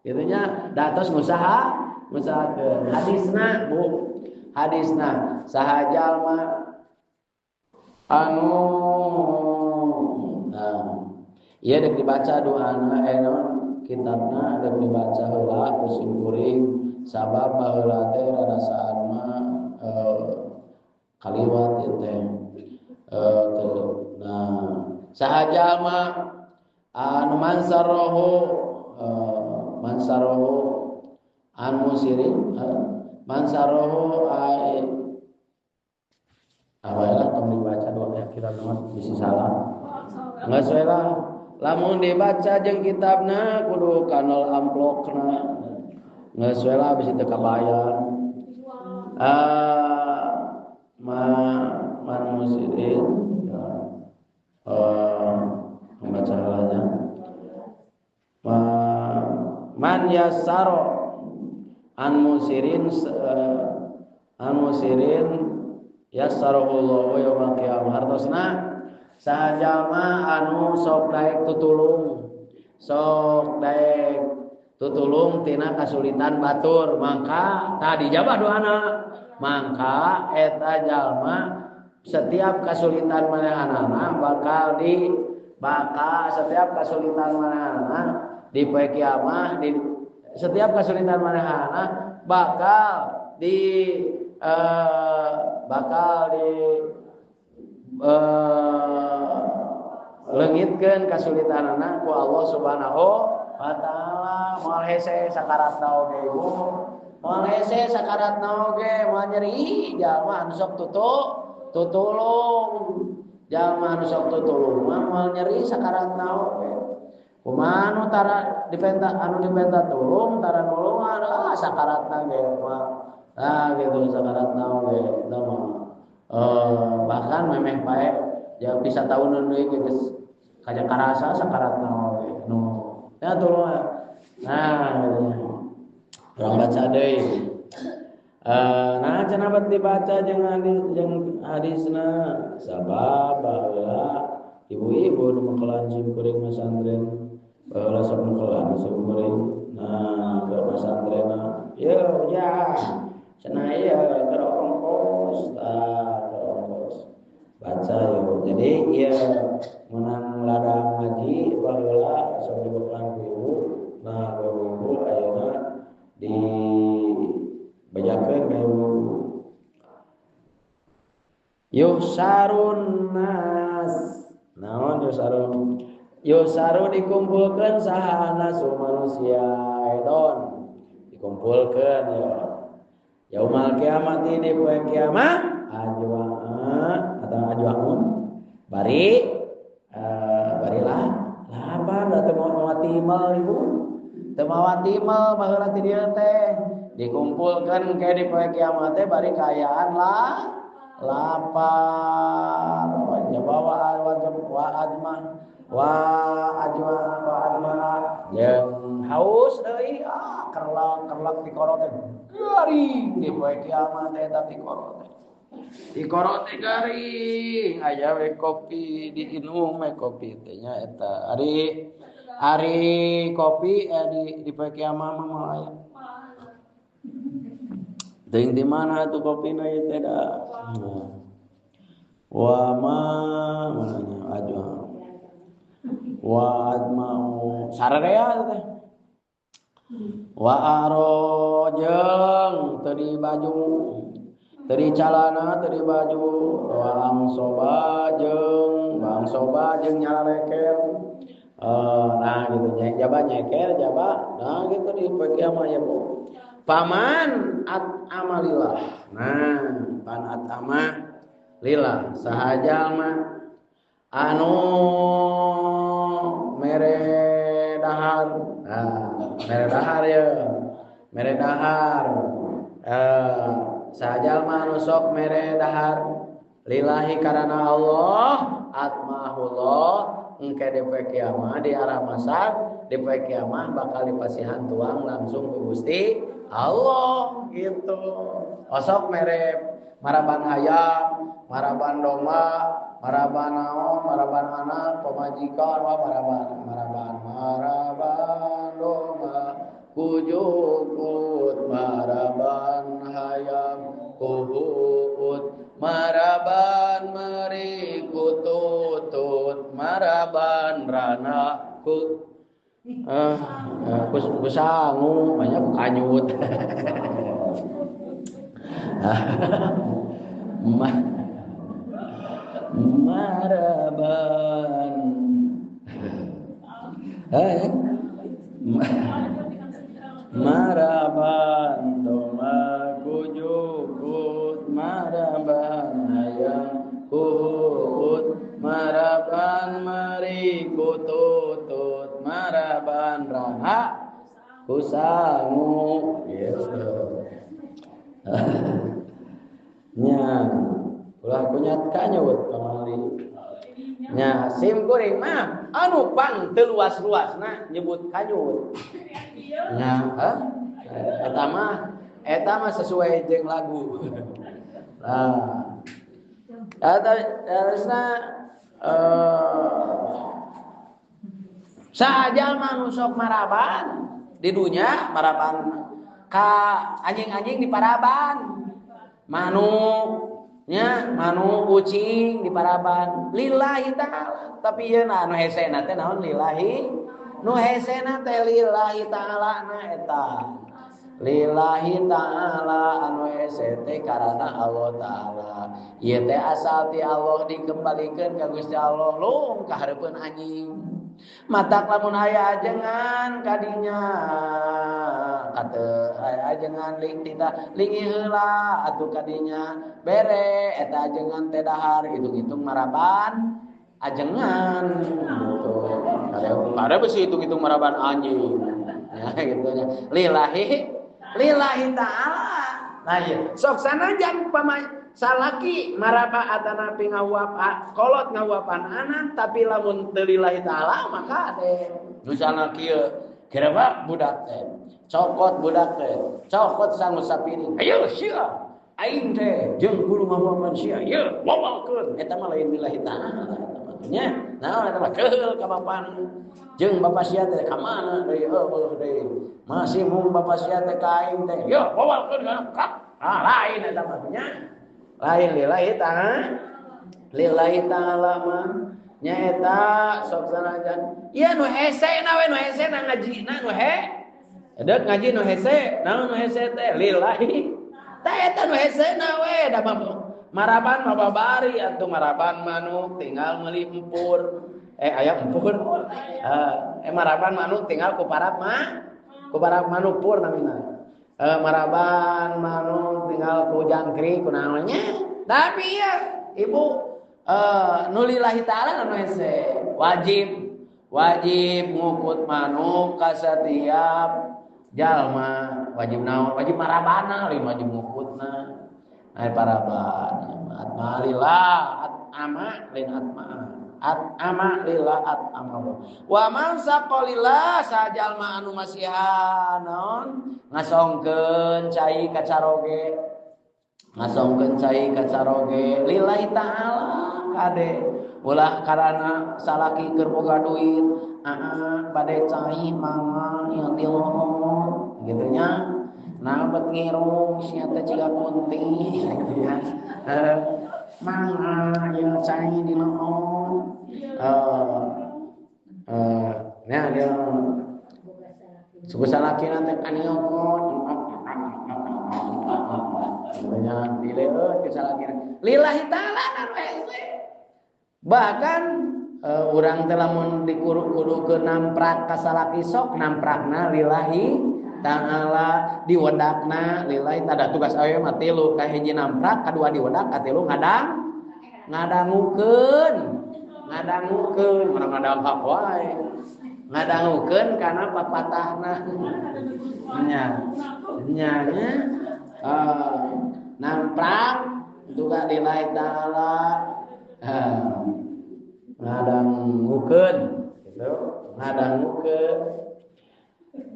Kitu nya da tos ngusaha ngusahakeun. Hadisna Bu, hadisna saha jalma anu nah ieu deuk dibaca doana naon kitabna deuk dibaca heula ku sim kuring sabab baheula teh rarasaan mah kaliwat ieu teh nah saha jalma anu mansarrohu mansarrohu an musirin mansarrohu ai awalah tong dibaca doa kitab mah bisi salah. Geus we lah. Lamun dibaca jeung kitabna kudu kanal amplokna. Geus we lah bisi teu kabayar. Man musirin membaca halanya. Man yasaro an musirin yassarahullahu yaumal qiyamah. Hartosna saha jalma anu sok daek tutulung, tina kasulitan batur maka tadi dijabah doana. Maka eta jalma setiap kasulitan manehanana bakal di bakal setiap kasulitan manehanana di poe kiamah di setiap kasulitan manehanana bakal di bakal di leungitkeun kasulitanana ku Allah Subhanahu wa taala. Moal hese sakaratna oge ibu. Moal hese sakaratna oge moal nyeri jalma anu sok tutulung. Jalma anu sok tutulung mah moal nyeri sakaratna oge. Kumaha anu tara dipenta anu dipenta tulung tara nulungan ah sakaratna ge mah. Nah gitu sakaratna oge eta mah. Bahkan memeh pae ya bisa tahunan deui geus kaja karasa sakaratna oge nu. Ya tulungan. Nah gitu. Urang baca deui. Nah cenah bat dibaca jeung hadis jeung hadisna sabab baheula ibu-ibu nu mekelan sim kuring masantren baheula sok mekelan sim kuring nah ke masantrenna yeuh ya cenah ieu keur ongkos tah keur ongkos baca yeuh jadi ieu menang ladang ngaji baheula sok dibekelan ku ibu nah ku ibu ayeuna di bajakeun ka ibu yusarun nas naon yusarun yusaru dikumpulkeun saha nasu manusia edon dikumpulkeun ya yaumal kiamat di poe kiamat ajwa atau ajwaun bari barilah lapar da teu mawa timal ibu teu mawa timal baheula ti dieu teh dikumpulkeun ke di poe kiamat teh bari kaayaan lah lapar jabawa wa ajma wa ajma wa ajma jeung haus deui ah kerlak-kerlak tikoro teh garing di poe kiamat teh eta tikoro teh tikoro teh garing aya we kopi diinum we kopi teh nya eta ari ari kopi di poe kiamat mah moal aya teuing di mana tuh kopina ieu teh da. Wa ma mananya ajwa. Wa admau sararea teh. Wa aro jeung teu di baju, teu di calana, teu di baju, wa angsoba jeung nyalareker. Nah gitu nya jaba nyeker jaba. Nah gitu di poe kiamat ya Bu. Paman at amalillah. Nah, pan at amalillah saha jalma anu mere dahar. Nah, mere dahar ya. Mere dahar. Saha jalma anu sok mere dahar lillahi karana Allah atmahullah engke di poe kiamat di arah masak di poe kiamat bakal dipasihan tuang langsung ku Gusti Allah gitu. Osok mere maraban hayam, maraban domba, maraban naon, maraban anak, pamajikan, wah maraban, maraban, maraban domba, kujukut, maraban hayam, kuhuut, maraban meri kututut, maraban rana ku kusangu banyak kanyut. Maraban maraban doma kujukut maraban hayam kuhut maraban mari kututut maraban raha kusangu gitu. Nya ulah kunyat kanyut kamari. Nya sim kuring mah anu pang teu luas-luasna nyebut kanyut. Nya hah eta mah sesuai jeung lagu. Nah eta harusna sajalma nu sok maraban di dunya maraban ka anjing-anjing di paraban manu nya manu kucing di paraban lillahi ta'ala tapi ieu na anu hesena teh naon lillahi nu hesena teh lillahi ta'ala na eta lillahi ta'ala anu hese teh karana Allah ta'ala ieu teh asal ti Allah dikembalikeun ka Gusti Allah lung ka hareupeun anjing. Matak lamun aya ajengan kadinya kate aya ajengan ling tita lingi heula atuh kadinya bere eta ajengan teh dahar hitung-hitung maraban ajengan gitu. Ada besi hitung-hitung maraban anjing. Ya gitu nya. Lillahi lillahi ta'ala. Nah ieu sok sanajan salaki maraba atana pingahuap kolot ngahuapan anak tapi lamun teu lillahi ta'ala maka ade misalna kieu gerebak budak teh cokot budak teh cokot sangu sapiring ayo sia aing teh jeung kudu ngahuapan sia ieu wawalkeun eta mah lain lillahi ta'ala nya naon eta mah keheul ka bapana jeung bapa sia teh ka mana deui eueuh deui masih mung bapa sia teh ka aing teh ieu wawalkeun ka ah lain eta mah nya lain lillahi ta'ala lillahi ta'ala mah nyaeta sok sanajan ieu nu hese na we nu hese na ngajina nu he deuk ngaji nu hese naon nu hese teh lillahi tah eta nu hese na we da maraban mah babari atuh maraban manuk tinggal meuli empur aya empur maraban manuk tinggal ku parap mah ku parap manuk pur namina maraban manuk tinggal ku jangkrik ku naonnya tapi ya ibu nu lillahi ta'ala nu hese wajib wajib ngukut manuk ka setiap jalma wajib naon wajib marabana lain wajib ngukutna ai paraban atma lillah atama lain atma atama lillah atama wa man saqalillah sajalma anu masihan naon ngasongkeun cai ka caroge ngasongkeun cai ka caroge lillahi ta'ala kade ulah karana salaki keur boga duit aa bade cai mangga ieu tilon gitu nya nah bet ngirung sia teh ciga kunti gitu nya mangga ieu cai di loon nah dia suku salaki nanti kaniokon banyak dileueut ke salaki lillahi ta'ala anu hese bahkan urang teh lamun dikudu ke namprak ka salaki sok namprakna lillahi ta'ala diwedakna lillahi ta'ala tugas awewe mah tilu kahiji namprak kadua diwedak katilu ngadang ngadangukeun ngadangukeun mana ngadang hak wae ngadangukeun kana papatahna nya nya nya namprak juga lillahi ta'ala ngadangukeun gitu ngadangukeun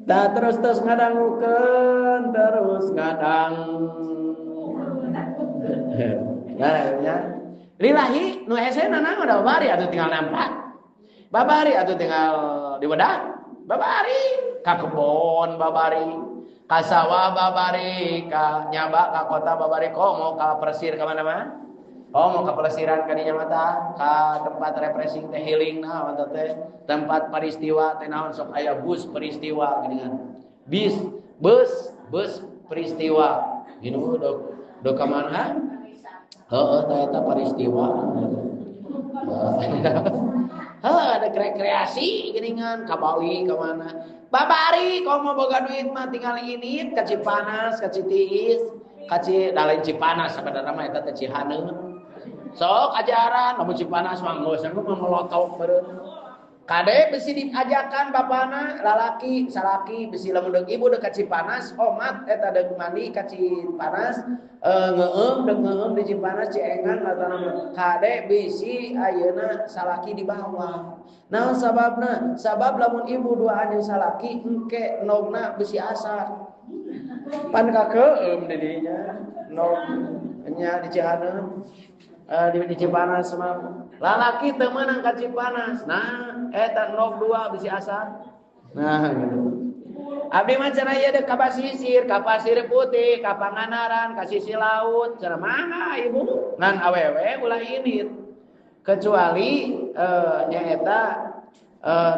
dah terus terus ngadangukeun terus ngadang nah nya lillahi nu hesena naon da babari atuh tinggal namprak babari atuh tinggal diwedak babari ka kebon babari ka sawah babari ka nyaba ka kota babari komo ka persir ka mana-mana oh mau ka pelesiran ka dinya mah ka tempat refreshing teh healing naon teh tempat peristiwa teh naon sok aya bus peristiwa geuningan bis bus bus peristiwa gini dok dok ka mana heeh teh eta peristiwa heuh ada rekreasi geuningan ka Bali ka mana babari komo boga duit mah tinggal ini ka Cipanas ka Citiis ka Ci da lain Cipanas sabenerna mah eta teh Cihaneun sok ajaran lamun Cipanas mah geus mah melotok beureum kade besi diajakan bapana lalaki salaki besi lamun deuk ibu deuk ka Cipanas omat eta deuk mandi ka Cipanas ngeueum deuk ngeueum di Cipanas Ciengang atauna kade bisi ayeuna salaki di bawah naon sababna sabab lamun ibu duaan jeung salaki engke nogna besi asa pan kakeueum di dinya nog nya di Cihaneun di Cipanas mah lalaki teu meunang ka Cipanas nah eta nog dua bisi asa nah gitu abdi mah cenah ieu deuk ka basisir ka Pasir Putih ka Pangandaran ka sisi laut cenah mangga ibu ngan awewe ulah indit kecuali nyaeta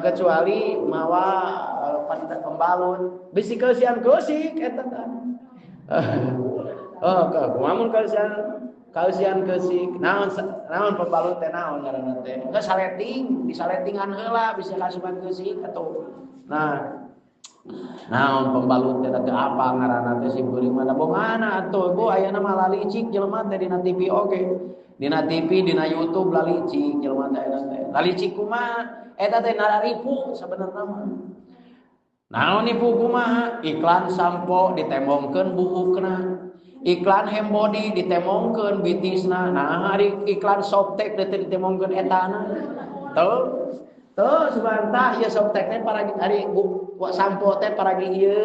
kecuali mawa pembalun bisi keusian keusik eta tah oh kumaha mun keusian Kausian keusik naon naon pembalut teh naon ngaranna teh geus saleting disaletingan heula bisa kasupan keusik atuh. Nah naon pembalut teh teu apa ngaranna teh sim kuring mah bongana atuh Bu ayeuna mah lalicik jelema teh dina TV oge dina TV dina YouTube lalicik jelema teh ayeuna teh lalicik kumaha eta teh nararipu sabenerna mah. Naon nipu kumaha iklan sampo ditembongkeun buukna, iklan hembody ditemongkeun bitisna, nah hari iklan Softex teh ditemongkeun etana. Tuh tuh subantah ieu Softex teh paragi ari sampo teh paragi ieu,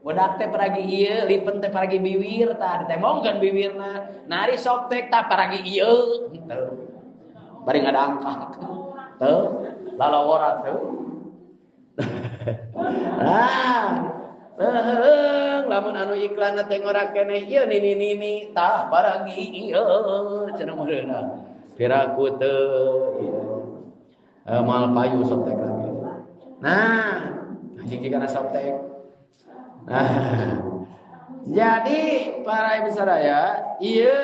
bedak teh paragi ieu, lipen teh paragi biwir tah ditemongkeun biwirna. Nah ari Softex tah paragi ieu tuh. Bari ngadangkak. Tuh lalawora tuh. Nah lamun anu iklan teh ngora keneh ieu nini nini tah paragi ieu cenah meureunna piraku teu ieu moal payu Softex lagi. Nah hiji kana Softex. Nah jadi para ibu sadaya ieu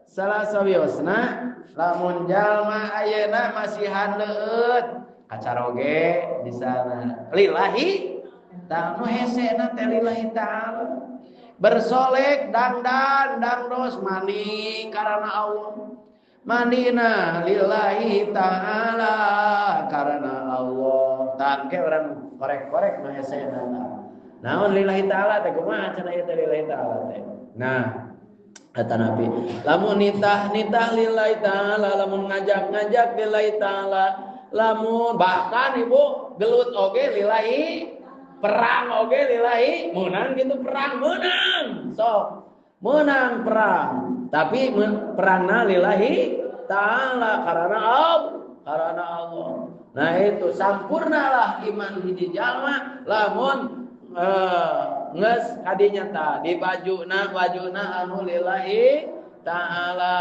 salah sawiosna lamun jalma ayeuna masihan leueut kacaroge di sana lillahi ta'ala nu hesena teh lillahi ta'ala bersolek dangdan dangdos mandi karena Allah mandina lillahi ta'ala karena Allah tangke orang korek-korek nu hesena naon lillahi ta'ala teh kumaha cenah ieu teh lillahi ta'ala teh. Nah kata Nabi lamun nitah nitah lillahi ta'ala lamun ngajak-ngajak lillahi ta'ala lamun bahkan ibu gelut oge lillahi perang oge lillahi menang gitu perang menang sok menang perang tapi perangna lillahi ta'ala karena Allah karena Allah. Nah itu sampurnalah iman hiji jalma lamun geus kadinya ta di bajuna bajuna anu lillahi ta'ala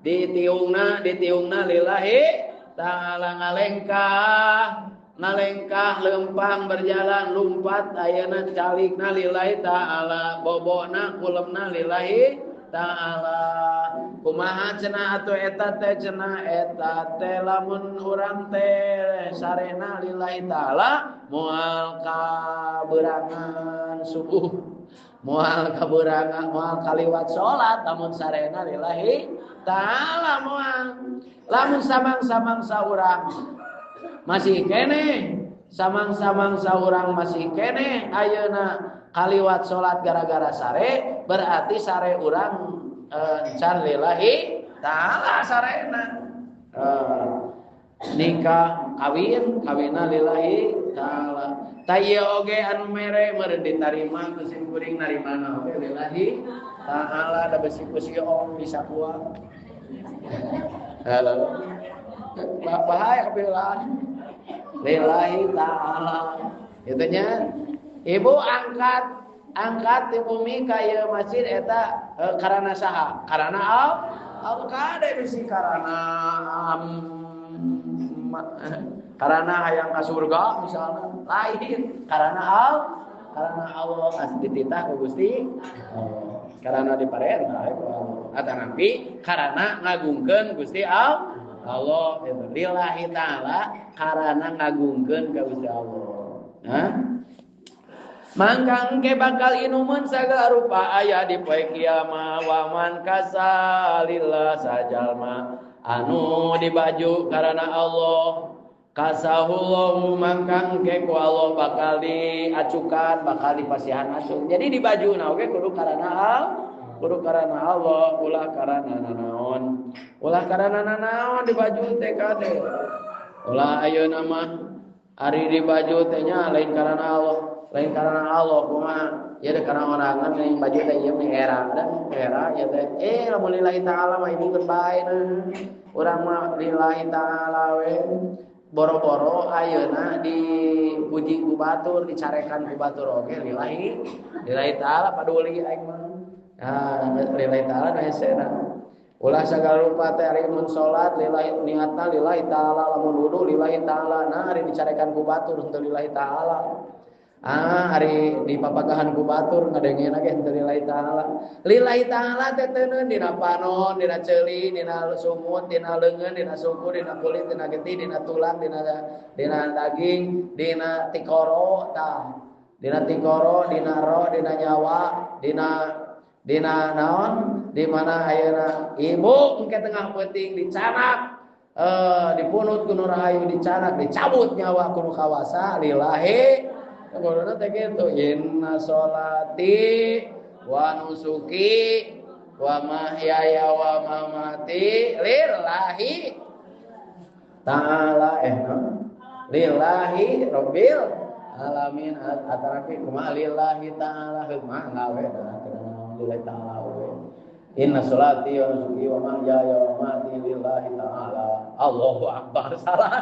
ditiungna ditiungna lillahi ta'ala ngalengkah ngalengkah lempang berjalan lumpat ayeuna calikna lillahi ta'ala bobona kulemna lillahi ta'ala kumaha cenah atuh eta teh cenah eta teh lamun urang teh sarena lillahi ta'ala moal kaberangan subuh moal kaberangan moal kaliwat salat lamun sarena lillahi ta'ala moal lamun samang-samang saurang masih keneh samang-samang saurang masih keneh ayeuna kaliwat salat gara-gara sare berarti sare urang can lillahi ta'ala sarena nikah kawin kawina lillahi ta'ala ta ieu oge anu mere meureun ditarima ku sim kuring narimana oge lillahi ta'ala da besi ku siong bisa kuat. Halo. Bahaya kebelaan. Lillahi ta'ala. Itunya ibu angkat angkat di bumi ka ieu masjid eta karana saha? Karana Allah kade bisi karana karana hayang ka surga misalnya lain karana Allah karana Allah as dititah ku Gusti karana diparentah ku Allah atanapi karana ngagungkeun Gusti Allah itu lillahi ta'ala karana ngagungkeun ka Gusti Allah. Nah mangka engke bakal inuman sagala rupa aya di poe kiamat waman kasalillah sajalma anu dibaju karana Allah kasahullahu mangka engke ku Allah bakal diacukan bakal dipasihan acuk. Jadi dibajuna oge kudu karana Allah kudu karana Allah ulah karana nanaon ulah karana nanaon dibaju teh kade ulah ayeuna mah ari dibaju teh nya lain karana Allah lain karena Allah kumaha ieu teh karena orangan lain baju teh ieu mah era dan era ieu teh lamun lillahi ta'ala mah ibu keur bae urang mah lillahi ta'ala we boro-boro ayeuna dipuji ku batur dicarekan ku batur oge lillahi lillahi ta'ala paduli aing mah. Nah lillahi ta'ala nu hesena ulah sagala rupa teh ari mun salat lillahi niatna lillahi ta'ala lamun wudu lillahi ta'ala nah ari dicarekan ku batur henteu lillahi ta'ala. Ah, ari di papagahan ku batur ngadengena ge henteu lillahi ta'ala. Lillahi ta'ala teh teuneun dina panon, dina ceuli, dina sumut, dina leungeun, dina suku, dina kulit, dina getih, dina tulang, dina daging, dina tikoro tah. Dina tikoro, dina roh, dina nyawa, dina naon? Di mana ayeuna ibu engke tengah peuting dicanak, dipunut ku nu rahayu dicanak, dicabut nyawa ku nu kawasa lillahi. Kuduna teh kitu, inna sholati wa nusuki wa mahyaya wa mamati lillahi ta'ala lillahi rabbil alamin atarafi kumaha lillahi ta'ala kumaha ngawe lillahi ta'ala we inna sholati wa nusuki wa mahyaya wa mamati lillahi ta'ala. Allahu akbar salah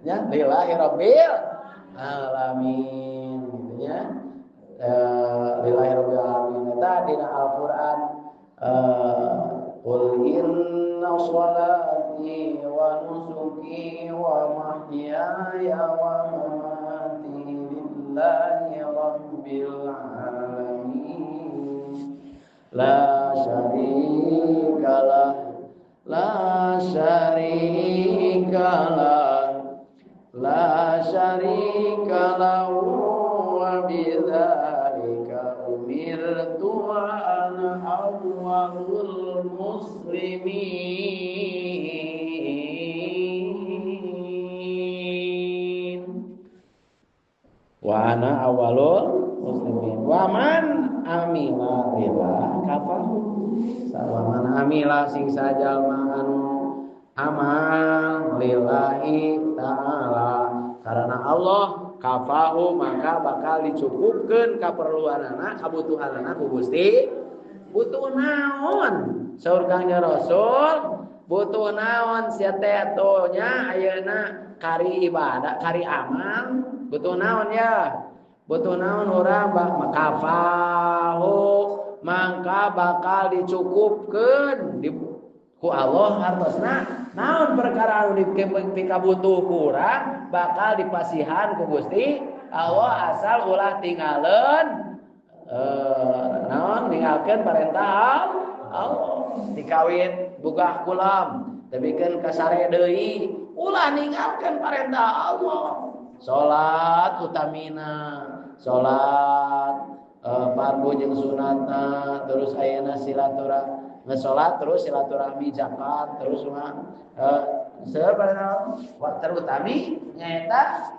nya lillahi rabbil alamin gitu nya. Lillahi rabbil alamin eta dina Al-Qur'an qul inna sholati wa nusuki wa mahyaya wa mamati lillahi rabbil alamin la syarika lah la syarika lah la syarika lahu wa bidzalika umirtu wa ana awwalul muslimin wa ana awwalul muslimin wa man amila lillah kafahu wa man amila sing sajalma anu amal lillahi ta'ala karena Allah kafahu maka bakal dicukupkeun kaperluanana kabutuhanana ku Gusti. Butuh naon saur Kangjeng Rasul butuh naon sia teh atuh nya ayeuna kari ibadah kari amal butuh naon ya butuh naon urang kafahu maka bakal dicukupkeun di ku Allah hartosna naon perkara anu dipikabutuh kurang bakal dipasihan ku Gusti Allah asal ulah tinggalin naon ninggalkeun parentah Allah dikawin bugah kulam tebikeun ka sare deui ulah ninggalkeun parentah Allah salat utamina salat fardu jeung sunatna terus ayeuna silaturahmi ngesolat terus silaturahmi zakat terus mah terutami nyaeta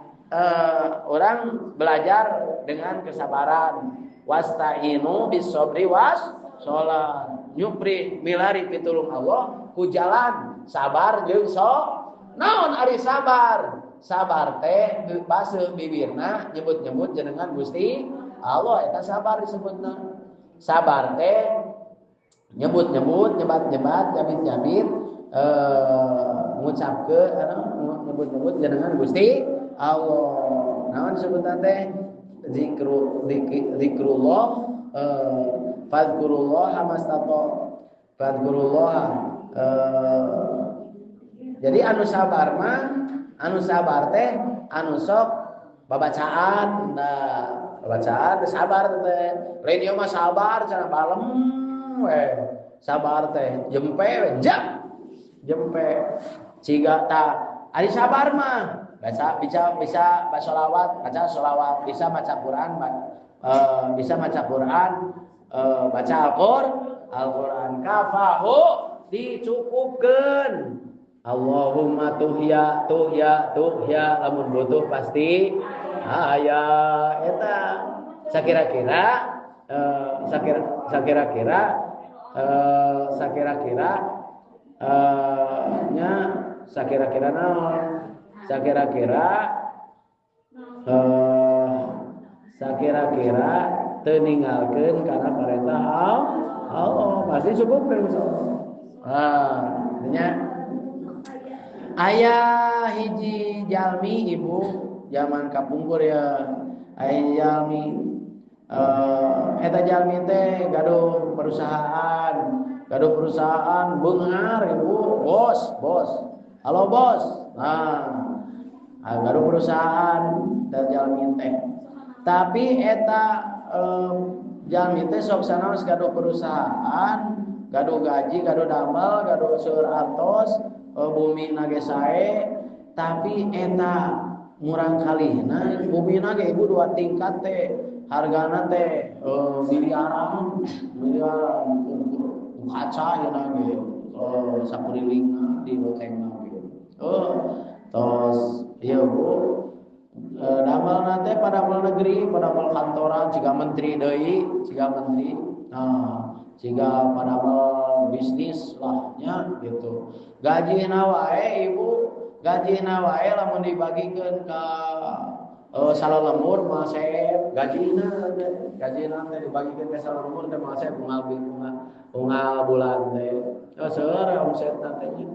orang belajar dengan kesabaran wasta'inu bis-sabri was sholat nyupri milari pitulung Allah ku jalan sabar jeung so naon ari sabar sabar teh baseuh bibirna nyebut-nyebut jenengan Gusti Allah eta sabar disebutna sabar teh nyebut-nyebut, nyebat-nyebat, nyabit-nyabit, ngucapkeun anu nyebut-nyebut jenengan Gusti Allah. Naon sebutan teh? Zikrullah, fadkurullah mastato. Fadkurullah. Jadi anu sabar mah, anu sabar teh anu sok babacaan, nah babacaan sabar teh. Lain ieu mah sabar cenah balem we sabar teh jempe we jam jempe ciga ta ari sabar mah baca bisa baca sholawat bisa baca Quran bisa baca Quran baca Al-Quran kafahu dicukupkeun Allahumma tuhya tuhya tuhya lamun butuh pasti aya eta sakira-kira nya sakira-kira naon sakira-kira sakira-kira teu ninggalkeun kana parentah Allah pasti cukup kan ah nya aya hiji jalmi ibu zaman kapungkur ya aya jalmi eta jalmi teh gaduh perusahaan beunghar ibu bos halo bos nah gaduh perusahaan dan jalmi teh Tapi eta jalmi teh sok sanaos gaduh perusahaan, gaduh gaji, gaduh damel, gaduh seueur artos, bumi nage sae, tapi eta murang kalihna bumi nage ibu dua tingkat teh hargana teh miliaran, miliaran kaca ya nage sakurilingna di lotengna ge. Oh, tos ieu Bu damel teh padamel negeri, padamel kantoran, jiga menteri deui, jiga menteri. Nah, jiga padamel bisnis lah nya gitu. Gajina wae ibu, gajina wae lamun dibagikeun ka salalembur mah seep gajina teh, gajina teh dibagikeun ka salalembur teh mah seep unggal bulan teh. Oh, seueur omsetna teh nya.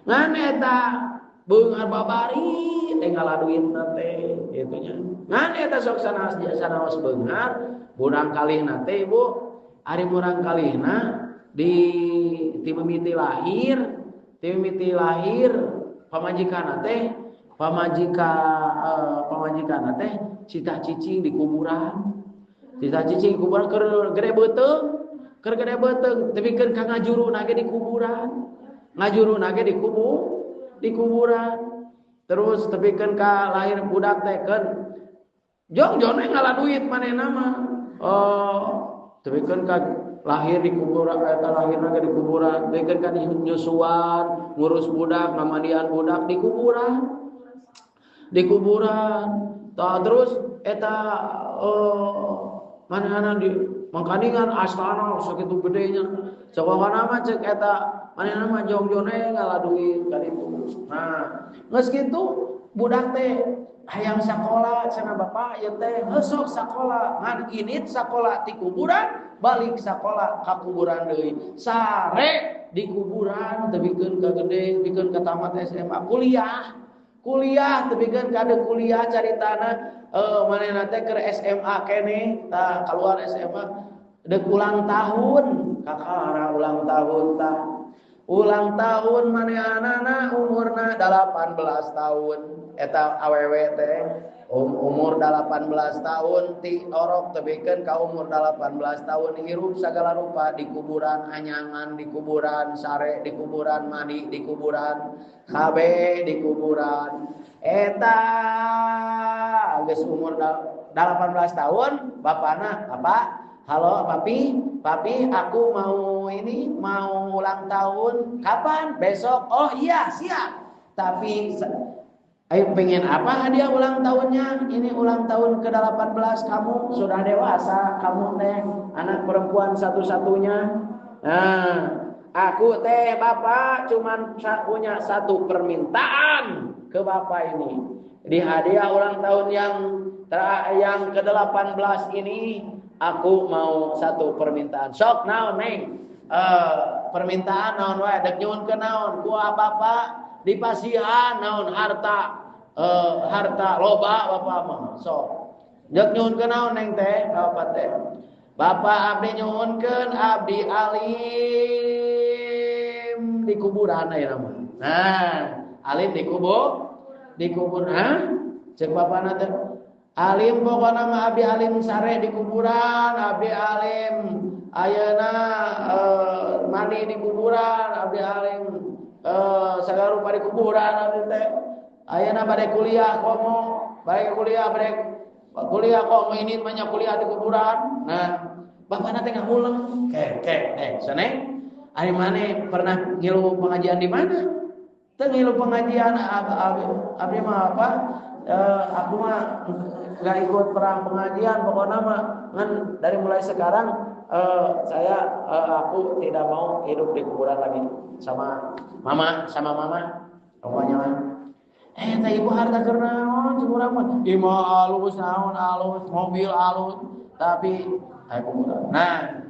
Ngan eta beungar babari teh ngala duitna teh kitu nya. Ngan eta sok sanaos beungar murang kalihna teh ibu, ari murang kalihna di ti mimiti lahir, ti mimiti lahir pamajikanna teh, pamajikanna teh cita cicing di kuburan. Cita cicing di kuburan keur gede beuteung, keur gede beuteung tepikeun ka ngajuruna ge di kuburan. Ngajuruna ge di kubur, di kuburan. Terus tepikeun ka lahir budak teh keun jong-jong ngala duit manehna mah. Oh, tepikeun ka lahir di kuburan, eta lahirna ge di kuburan, tepikeun ka nyusuan, ngurus budak, ngamandian budak di kuburan. Di kuburan. Tah terus eta manehna di mangkaningan astana sakitu gedenya. Sakohana mah cek eta manehna mah jong-jong ngala duit ka ditu. Nah, geus kitu budak teh hayang sakola cenah bapak ieu teh sok sakola ngan init sakola ti kuburan balik sakola ka kuburan deui. Sare di kuburan tepikeun ka gede, tepikeun ka tamat SMA, kuliah. Kuliah tepikeun ka deuk kuliah caritana manehna teh keur SMA keneh tah kaluar SMA deuk ulang tahun, kakara ulang tahun tah. Ulang tahun manehanana umurna 18 tahun eta awewe teh umur 18 tahun ti orok tebikeun ka umur 18 tahun hirup sagala rupa di kuburan, anyangan di kuburan, sare di kuburan, mandi di kuburan, kabeh di kuburan. Eta geus umur 18 tahun bapana bapak, halo papi, papi aku mau ini, mau ulang tahun kapan? Besok. Oh iya siap. Tapi ayo pengen apa hadiah ulang tahunnya? Ini ulang tahun ke-18 kamu sudah dewasa, kamu teh anak perempuan satu-satunya. Nah, aku teh bapak cuman punya satu permintaan ke bapak ini. Di hadiah ulang tahun yang ke-18 ini aku mau satu permintaan. Sok naon neng? Permintaan naon wae dek nyuhunkeun naon? Ku bapak dipasihan naon harta, harta loba bapak mah. Sok. Dek nyuhunkeun naon neng teh? Bapak teh. Bapak abdi nyuhunkeun abdi alim di kuburan aya mah. Nah, alim di kubur, di kubur. Hah? Cek bapana teh. Alim pokona mah abdi alim sare di kuburan, abdi alim ayeuna mandi di kuburan, abdi alim sagala rupa di kuburan abdi teh. Ayeuna bade kuliah komo, bade kuliah bade kuliah komo ini banyak kuliah di kuburan. Nah, bapana teh ngahuleng. Ke ke saneng ari maneh pernah ngilu pengajian di mana? Teu ngilu pengajian abdi mah apa? Aku mah nggak ikut perang pengajian pokoknya mah ngan dari mulai sekarang aku tidak mau hidup di kuburan lagi sama mama pokoknya mah teh ibu harta keur naon kuburan mah imah alus naon alus mobil alus tapi aya kuburan. Nah,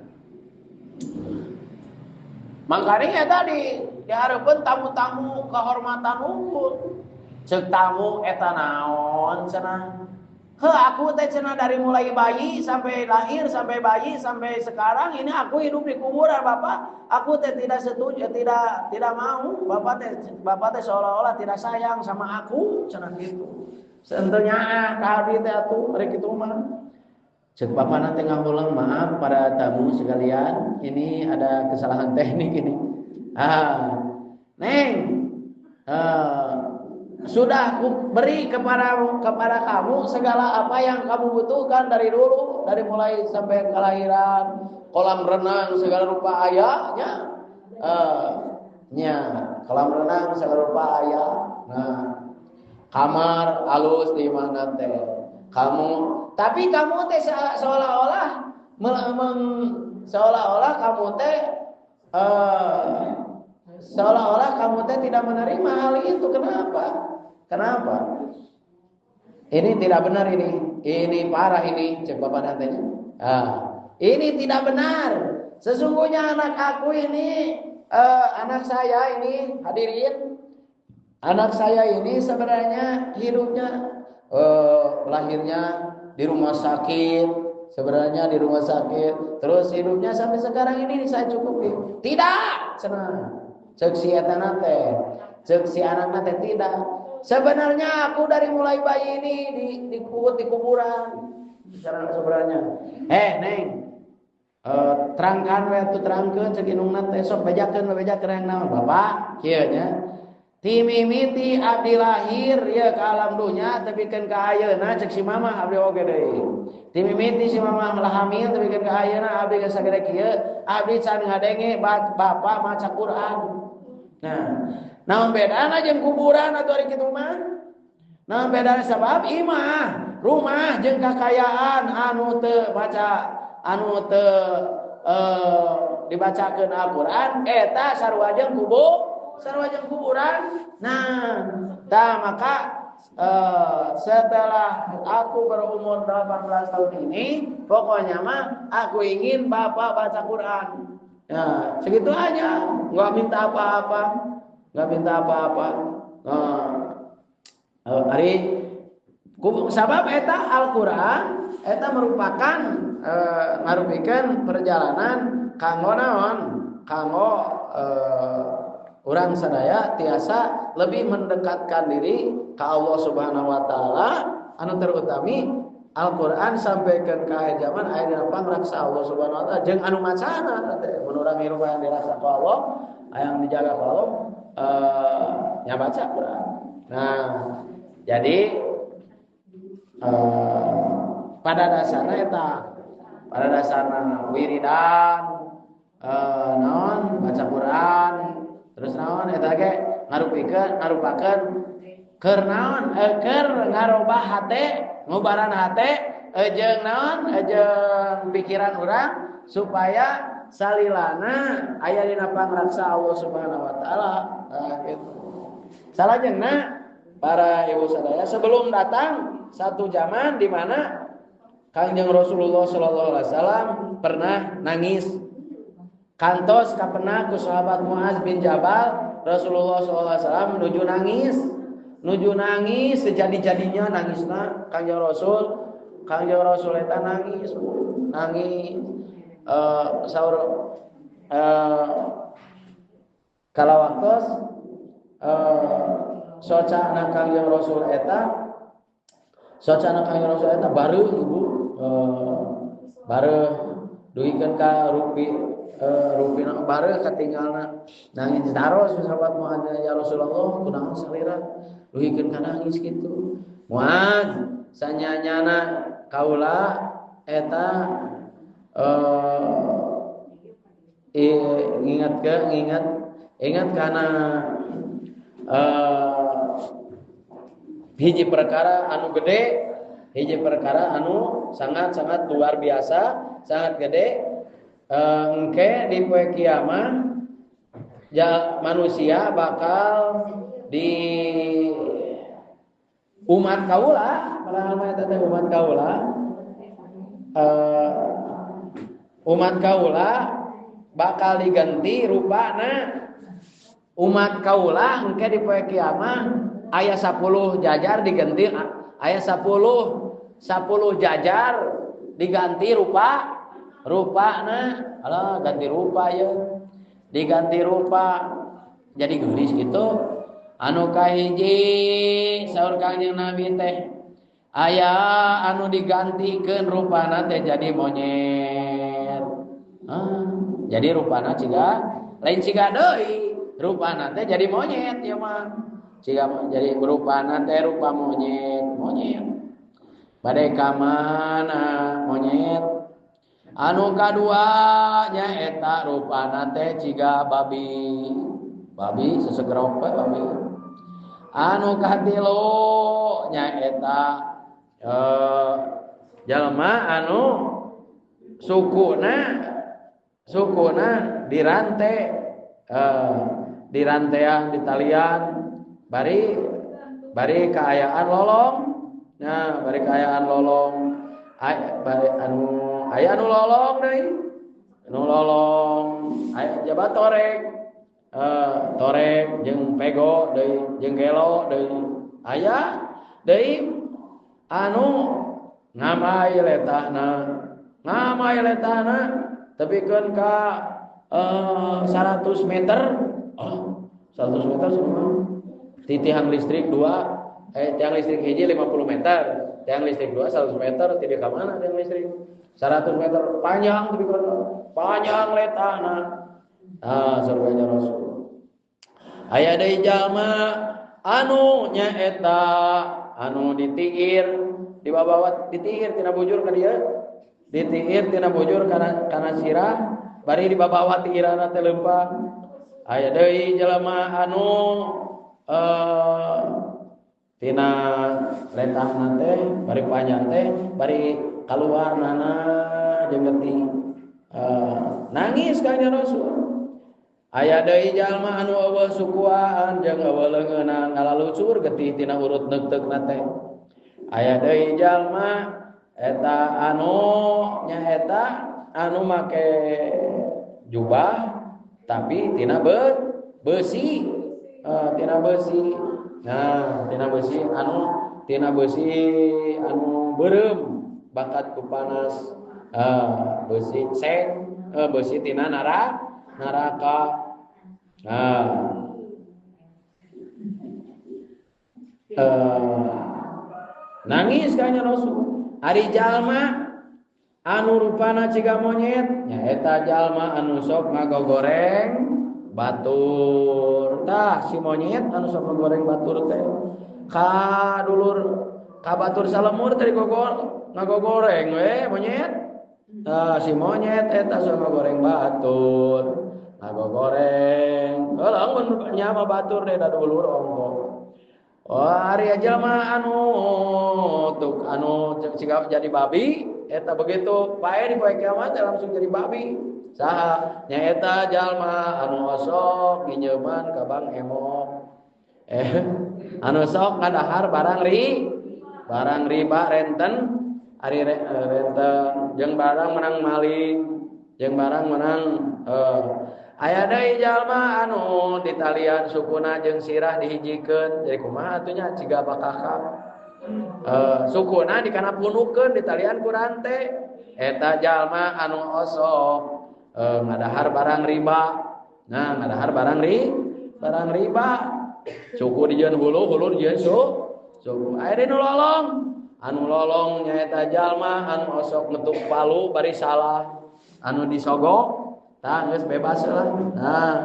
mangkane tadi dihareupeun tamu-tamu kehormatan unggul. Cek tamu eta naon cenah? Heuh aku teh cenah dari mulai bayi sampai lahir sampai bayi sampai sekarang ini aku hidup di kuburan Bapak. Aku teh tidak setuju, tidak mau. Bapak teh seolah-olah tidak sayang sama aku cenah gitu. Seentunya ka abdi teh atuh rek kitu mah. Cek bapak nanti ngahulang, maaf para tamu sekalian, ini ada kesalahan teknik ini. Ah, Neng, sudah aku beri kepada kamu segala apa yang kamu butuhkan dari dulu, dari mulai sampai kelahiran, kolam renang segala rupa ayahnya, nya kolam renang segala rupa ayah. Nah, kamar alus di mana teh? Kamu, tapi kamu teh seolah-olah seolah-olah kamu teh seolah-olah kamu teh tidak menerima hal itu. Kenapa? Kenapa? Ini tidak benar ini. Ini parah ini, cek bapak nantinya. Ah, ini tidak benar. Sesungguhnya anak aku ini, anak saya ini, hadirin, anak saya ini sebenarnya hidupnya lahirnya di rumah sakit, sebenarnya di rumah sakit, terus hidupnya sampai sekarang ini saya cukupi. Tidak, cenah. Cek si eta teh, cek si anakna teh tidak. Sebenarnya aku dari mulai bayi ini dikubur di kuburan. Sebenarnya. Neng, terangkan we atuh terangkeun cek indungna teh sok bejakeun yang naon Bapak kieu nya. Ti mimiti abdi lahir ya ke alam dunya tepikeun ka ayeuna cek si mama abdi oge deui. Ti mimiti si mama hamil tepikeun ka ayeuna abdi geus sagede kieu abdi can ngadenge bapak maca Quran. Nah, naon bedana jeung kuburan atuh ari kitu mah? Naon bedana sabab imah, rumah jeung kakayaan anu teu baca anu teu dibacakeun Al-Qur'an eta sarua jeung kubur, sarua jeung kuburan. Nah, tah maka setelah aku berumur 18 tahun ini, pokoknya mah aku ingin bapak baca Quran. Nah, segitu aja, nggak minta apa-apa, nggak minta apa-apa. Nah, ari sabab eta Al-Qur'an eta merupakan ngarupikeun perjalanan kanggo naon? Kanggo urang sadaya tiasa lebih mendekatkan diri ka Allah Subhanahu wa taala anu terutami Al-Qur'an sampaikan ka akhir zaman aya dina pangraksa Allah Subhanahu wa taala jeung anu macana teh mun urang hirup yang dirasa ku Allah, yang dijaga ku Allah, nya baca Quran. Nah, jadi pada dasarnya eta, pada dasarna wiridan, naon baca Quran, terus naon eta ge ngarupikeun ngarupakeun keur naon keur ngarobah hate, ngubaran hate jeung naon jeung pikiran urang supaya salilana aya dina pangraksa Allah Subhanahu wa taala. Nah, gitu. Salajengna para ibu sadaya sebelum datang satu zaman di mana Kangjeng Rasulullah sallallahu alaihi wasallam pernah nangis. Kantos kapena ku sahabat Muaz bin Jabal, Rasulullah sallallahu alaihi wasallam nuju nangis. Nuju nangis sejadi-jadinya nangisna Kangjeng Rasul. Kangjeng Rasul eta nangis, nangis saur kala waktos socana Kangjeng Rasul eta, socana Kangjeng Rasul eta bareuh ibu, bareuh dugikeun ka rupi rupina bareuh katinggalna nangis taros sahabat Muaz, ya Rasulullah kunaon salira dugikeun ka nangis kitu. Muaz sanyanyana kaula eta ingat karena hiji perkara anu gede, hiji perkara anu sangat-sangat luar biasa, sangat gede. Engke di poe kiamat ya, manusia bakal di umat kaula, padahal mah eta teh umat kaula, umat kaula bakal diganti rupana. Umat kaula engke di poe kiamat aya 10 jajar diganti aya 10 10 jajar diganti rupa rupana alah ganti rupa ya diganti rupa jadi geulis gitu. Anu kahiji saur Kangjeng Nabi teh aya anu digantikeun rupana teh jadi monyet. Jadi rupana ciga lain ciga deui, rupana teh jadi monyet ieu mah. Ciga jadi rupana teh rupa monyet, monyet. Bade ka mana monyet? Anu kadua nyaeta rupana teh ciga babi. Babi sesegerok we babi. Anu katilu nyaeta jalma anu sukuna dirante, dirantean ditalian bari kaayaan lolong. Nah, bari kaayaan lolong. Bari anu aya anu lolong deui. Anu lolong aya jabat torek. Torek jeung pego deui jeung gelo deui. Aya deui anu ngamai letahna. Ngamai letahna tepikeun ka 100 meter. Oh, 100 meter semua. Ti tiang listrik 2, tiang listrik hiji 50 meter, tiang listrik 2 100 meter, tidak ka mana tiang listrik? 100 meter panjang tepikeun panjang letahna. Ah, surganya Rasul. Aya deui jalma anu nyaeta anu ditiir dibawa ditiir tina bujur ka dieu, ditiir tina bujur kana sirah bari dibawa tiirana teh leumpang. Aya deui jalma anu tina letahna teh bari panjang teh bari kaluar nana jeung getih. Nangis ka nya Rasul. Aya deui jalma anu eueuh sukuan jeung eueuh leungeunna ngalalucur getih tina urut neukteukna teh. Aya deui jalma eta anu nyaeta anu make jubah tapi tina besi, tina besi. Nah, tina besi anu tina besi anu beureum bakat ku panas, besi seng, besi tina neraka. Nah, nangis kanya Rasul. Ari jalma anu rupana ciga monyet nyaeta jalma anu sok ngagogoreng batur. Tah si monyet anu sok ngagoreng batur teh ka dulur ka batur salemur teh digogor ngagogoreng we monyet. Tah si monyet eta sok ngagoreng batur, ngagogoreng. Heuh mun nya mah batur deh da dulur ongko. Oh, ari jalma anu tuk anu ciga jadi babi eta begitu pae di poe kiamat langsung jadi babi. Saha nyaeta jalma anu osok nginjeuman ka Bang Emok. Anu sok ngadahar barang riba renten ari renten jeung barang menang maling jeung barang menang aya deui jalma anu ditalian sukuna jeung sirah dihijikeun jadi kumaha atuh nya ciga bakakak. Sukuna dikana punukeun ditalian ku rante eta jalma anu osok ngadahar barang riba. Nah, ngadahar barang riba. Suku dijieun hulu, hulu dijieun suku. Aya deui nu lolong. Anu lolong nyaeta jalma anu osok ngetuk palu bari salah. Anu disogok tah geus bebas lah. Nah,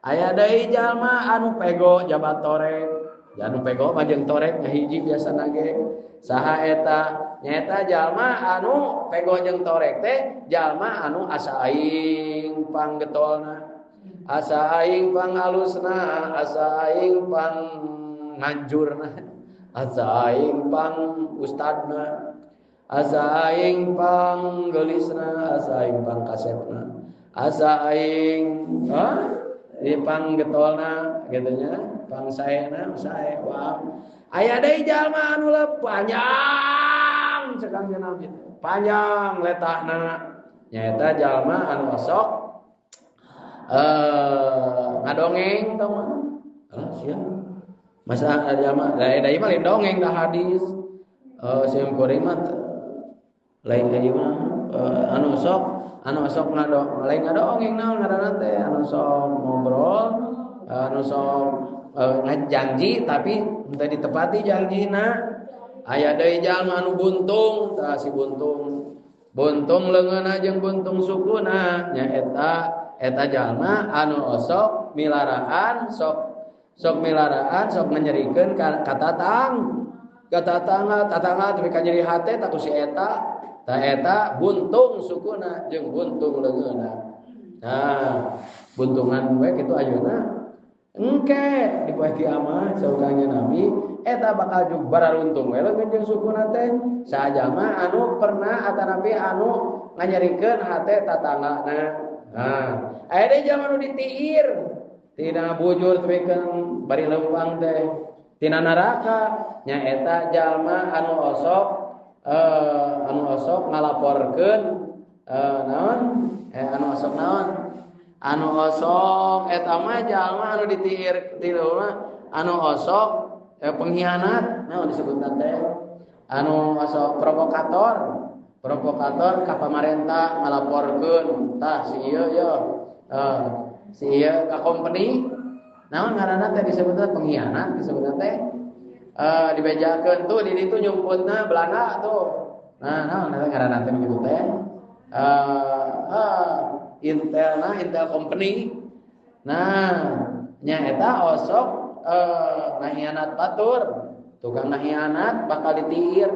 aya deui jalma anu pego jabat torek. Anu pego mah jeung torek ngahiji biasana ge. Saha eta? Nyaeta jalma anu pego jeung torek teh jalma anu asa aing panggetolna, asa aing pangalusna, asa aing pang nganjurna, asa aing pang ustadna, asa aing pang geulisna, asa aing pang kasepna, asa aing pang getolna gitu nya, pang saena sae wah. Aya deui jalma anu panjang cekang cenah panjang letahna nyaeta jalma anu osok ngadongeng tah mah. Alah sia. Masa jalma da ieu mah lain dongeng da hadis. Sim kuring mah lain ayeuna anu sok lain ngadongeng naon ngaranna teh anu sok ngobrol anu sok ngajanji tapi henteu ditepati janjina. Aya deui jalma anu buntung tah si buntung. Buntung leungeunna jeung buntung sukuna nya eta jalma anu osok milaraan sok milaraan sok nyerikeun ka tatang. Ka tatangga tapi ka nyeri hate tah ku si eta. Tah eta buntung sukuna jeung buntung leungeunna. Nah, buntungan we kitu ayeuna. Engke di poe kiamat saurangnya Nabi eta bakal jug bararuntung we leungeun jeung sukuna teh. Sajama anu pernah atanapi anu nganyerikeun hate tatanggana. Nah, aya deui jalma nu ditiir tina bujur tepikeun bari leumpang teh tina neraka nyaeta jalma anu osok ngalaporkeun naon anu osok naon anu osok eta mah jalma anu ditiir tina anu osok pengkhianat naon disebutna teh anu osok provokator ka pamarentah ngalaporkeun tah si ieu ye si ieu ka company naon ngaranna teh disebutna pengkhianat disebutna teh dibejakeun tuh di ditu nyumputna Belanda tuh. Nah naon eta ngaranna teh kitu teh Intelna Intel company. Nah nya eta osok ngahianat batur tukang ngahianat bakal ditiir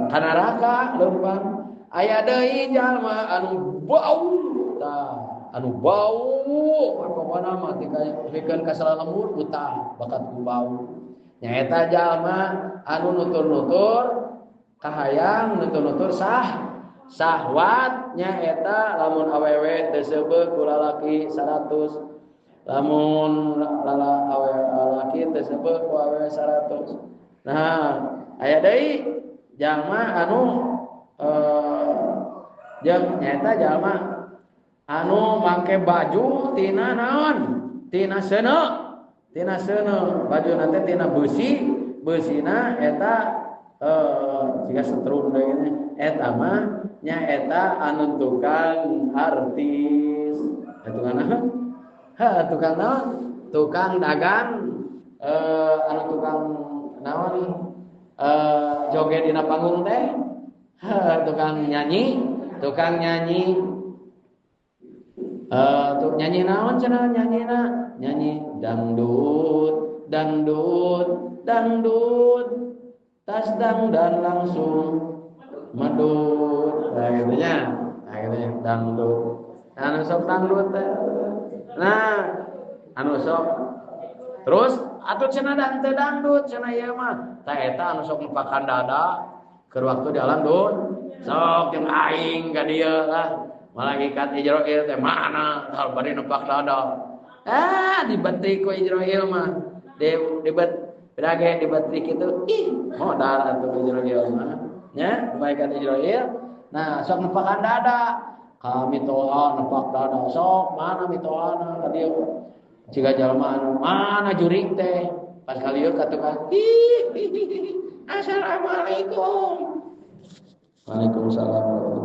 ka neraka leumpang. Aya deui jalma anu bau tah anu bau pokona mah tikeun ka salalembur utah bakat ku bau nyaeta jalma anu nutur-nutur kahayang nutur-nutur sahwat nyaeta lamun awewe teu seubeuh ku lalaki 100 lamun lala awewe lalaki teu seubeuh ku awewe 100. Nah aya deui jalma anu jeung nyaeta jalma anu make baju tina naon tina seuneu baju teh tina beusi beusina eta jiga setrum deui eta mah nyaeta anu tukang artis tukang naon ha tukang naon tukang dagang anu tukang naon joget dina panggung teh tukang nyanyi tuh nyanyi naon cenah nyanyina nyanyi dangdut dangdut dangdut tas dang dan langsung medut. Nah gitu nya, nah gitu nya dangdut anu sok dangdut teh. Nah anu sok terus atuh cenah dan teu dangdut cenah ieu mah tah eta anu sok nepakan dada keur waktu di alam dun sok jeung aing ka dieu lah malaikat Ijroil teh mana hal bari nepak dada dibetik ku Ijroil mah dibet berage dibetik itu ih modal atuh Ijroil mah nya malaikat Ijroil. Nah sok nepakan dada kami toa nepak dada sok mana mitoana ka dieu jiga jalma anu mana juring teh pas kalieu ka tukang ih assalamualaikum. Waalaikumsalam.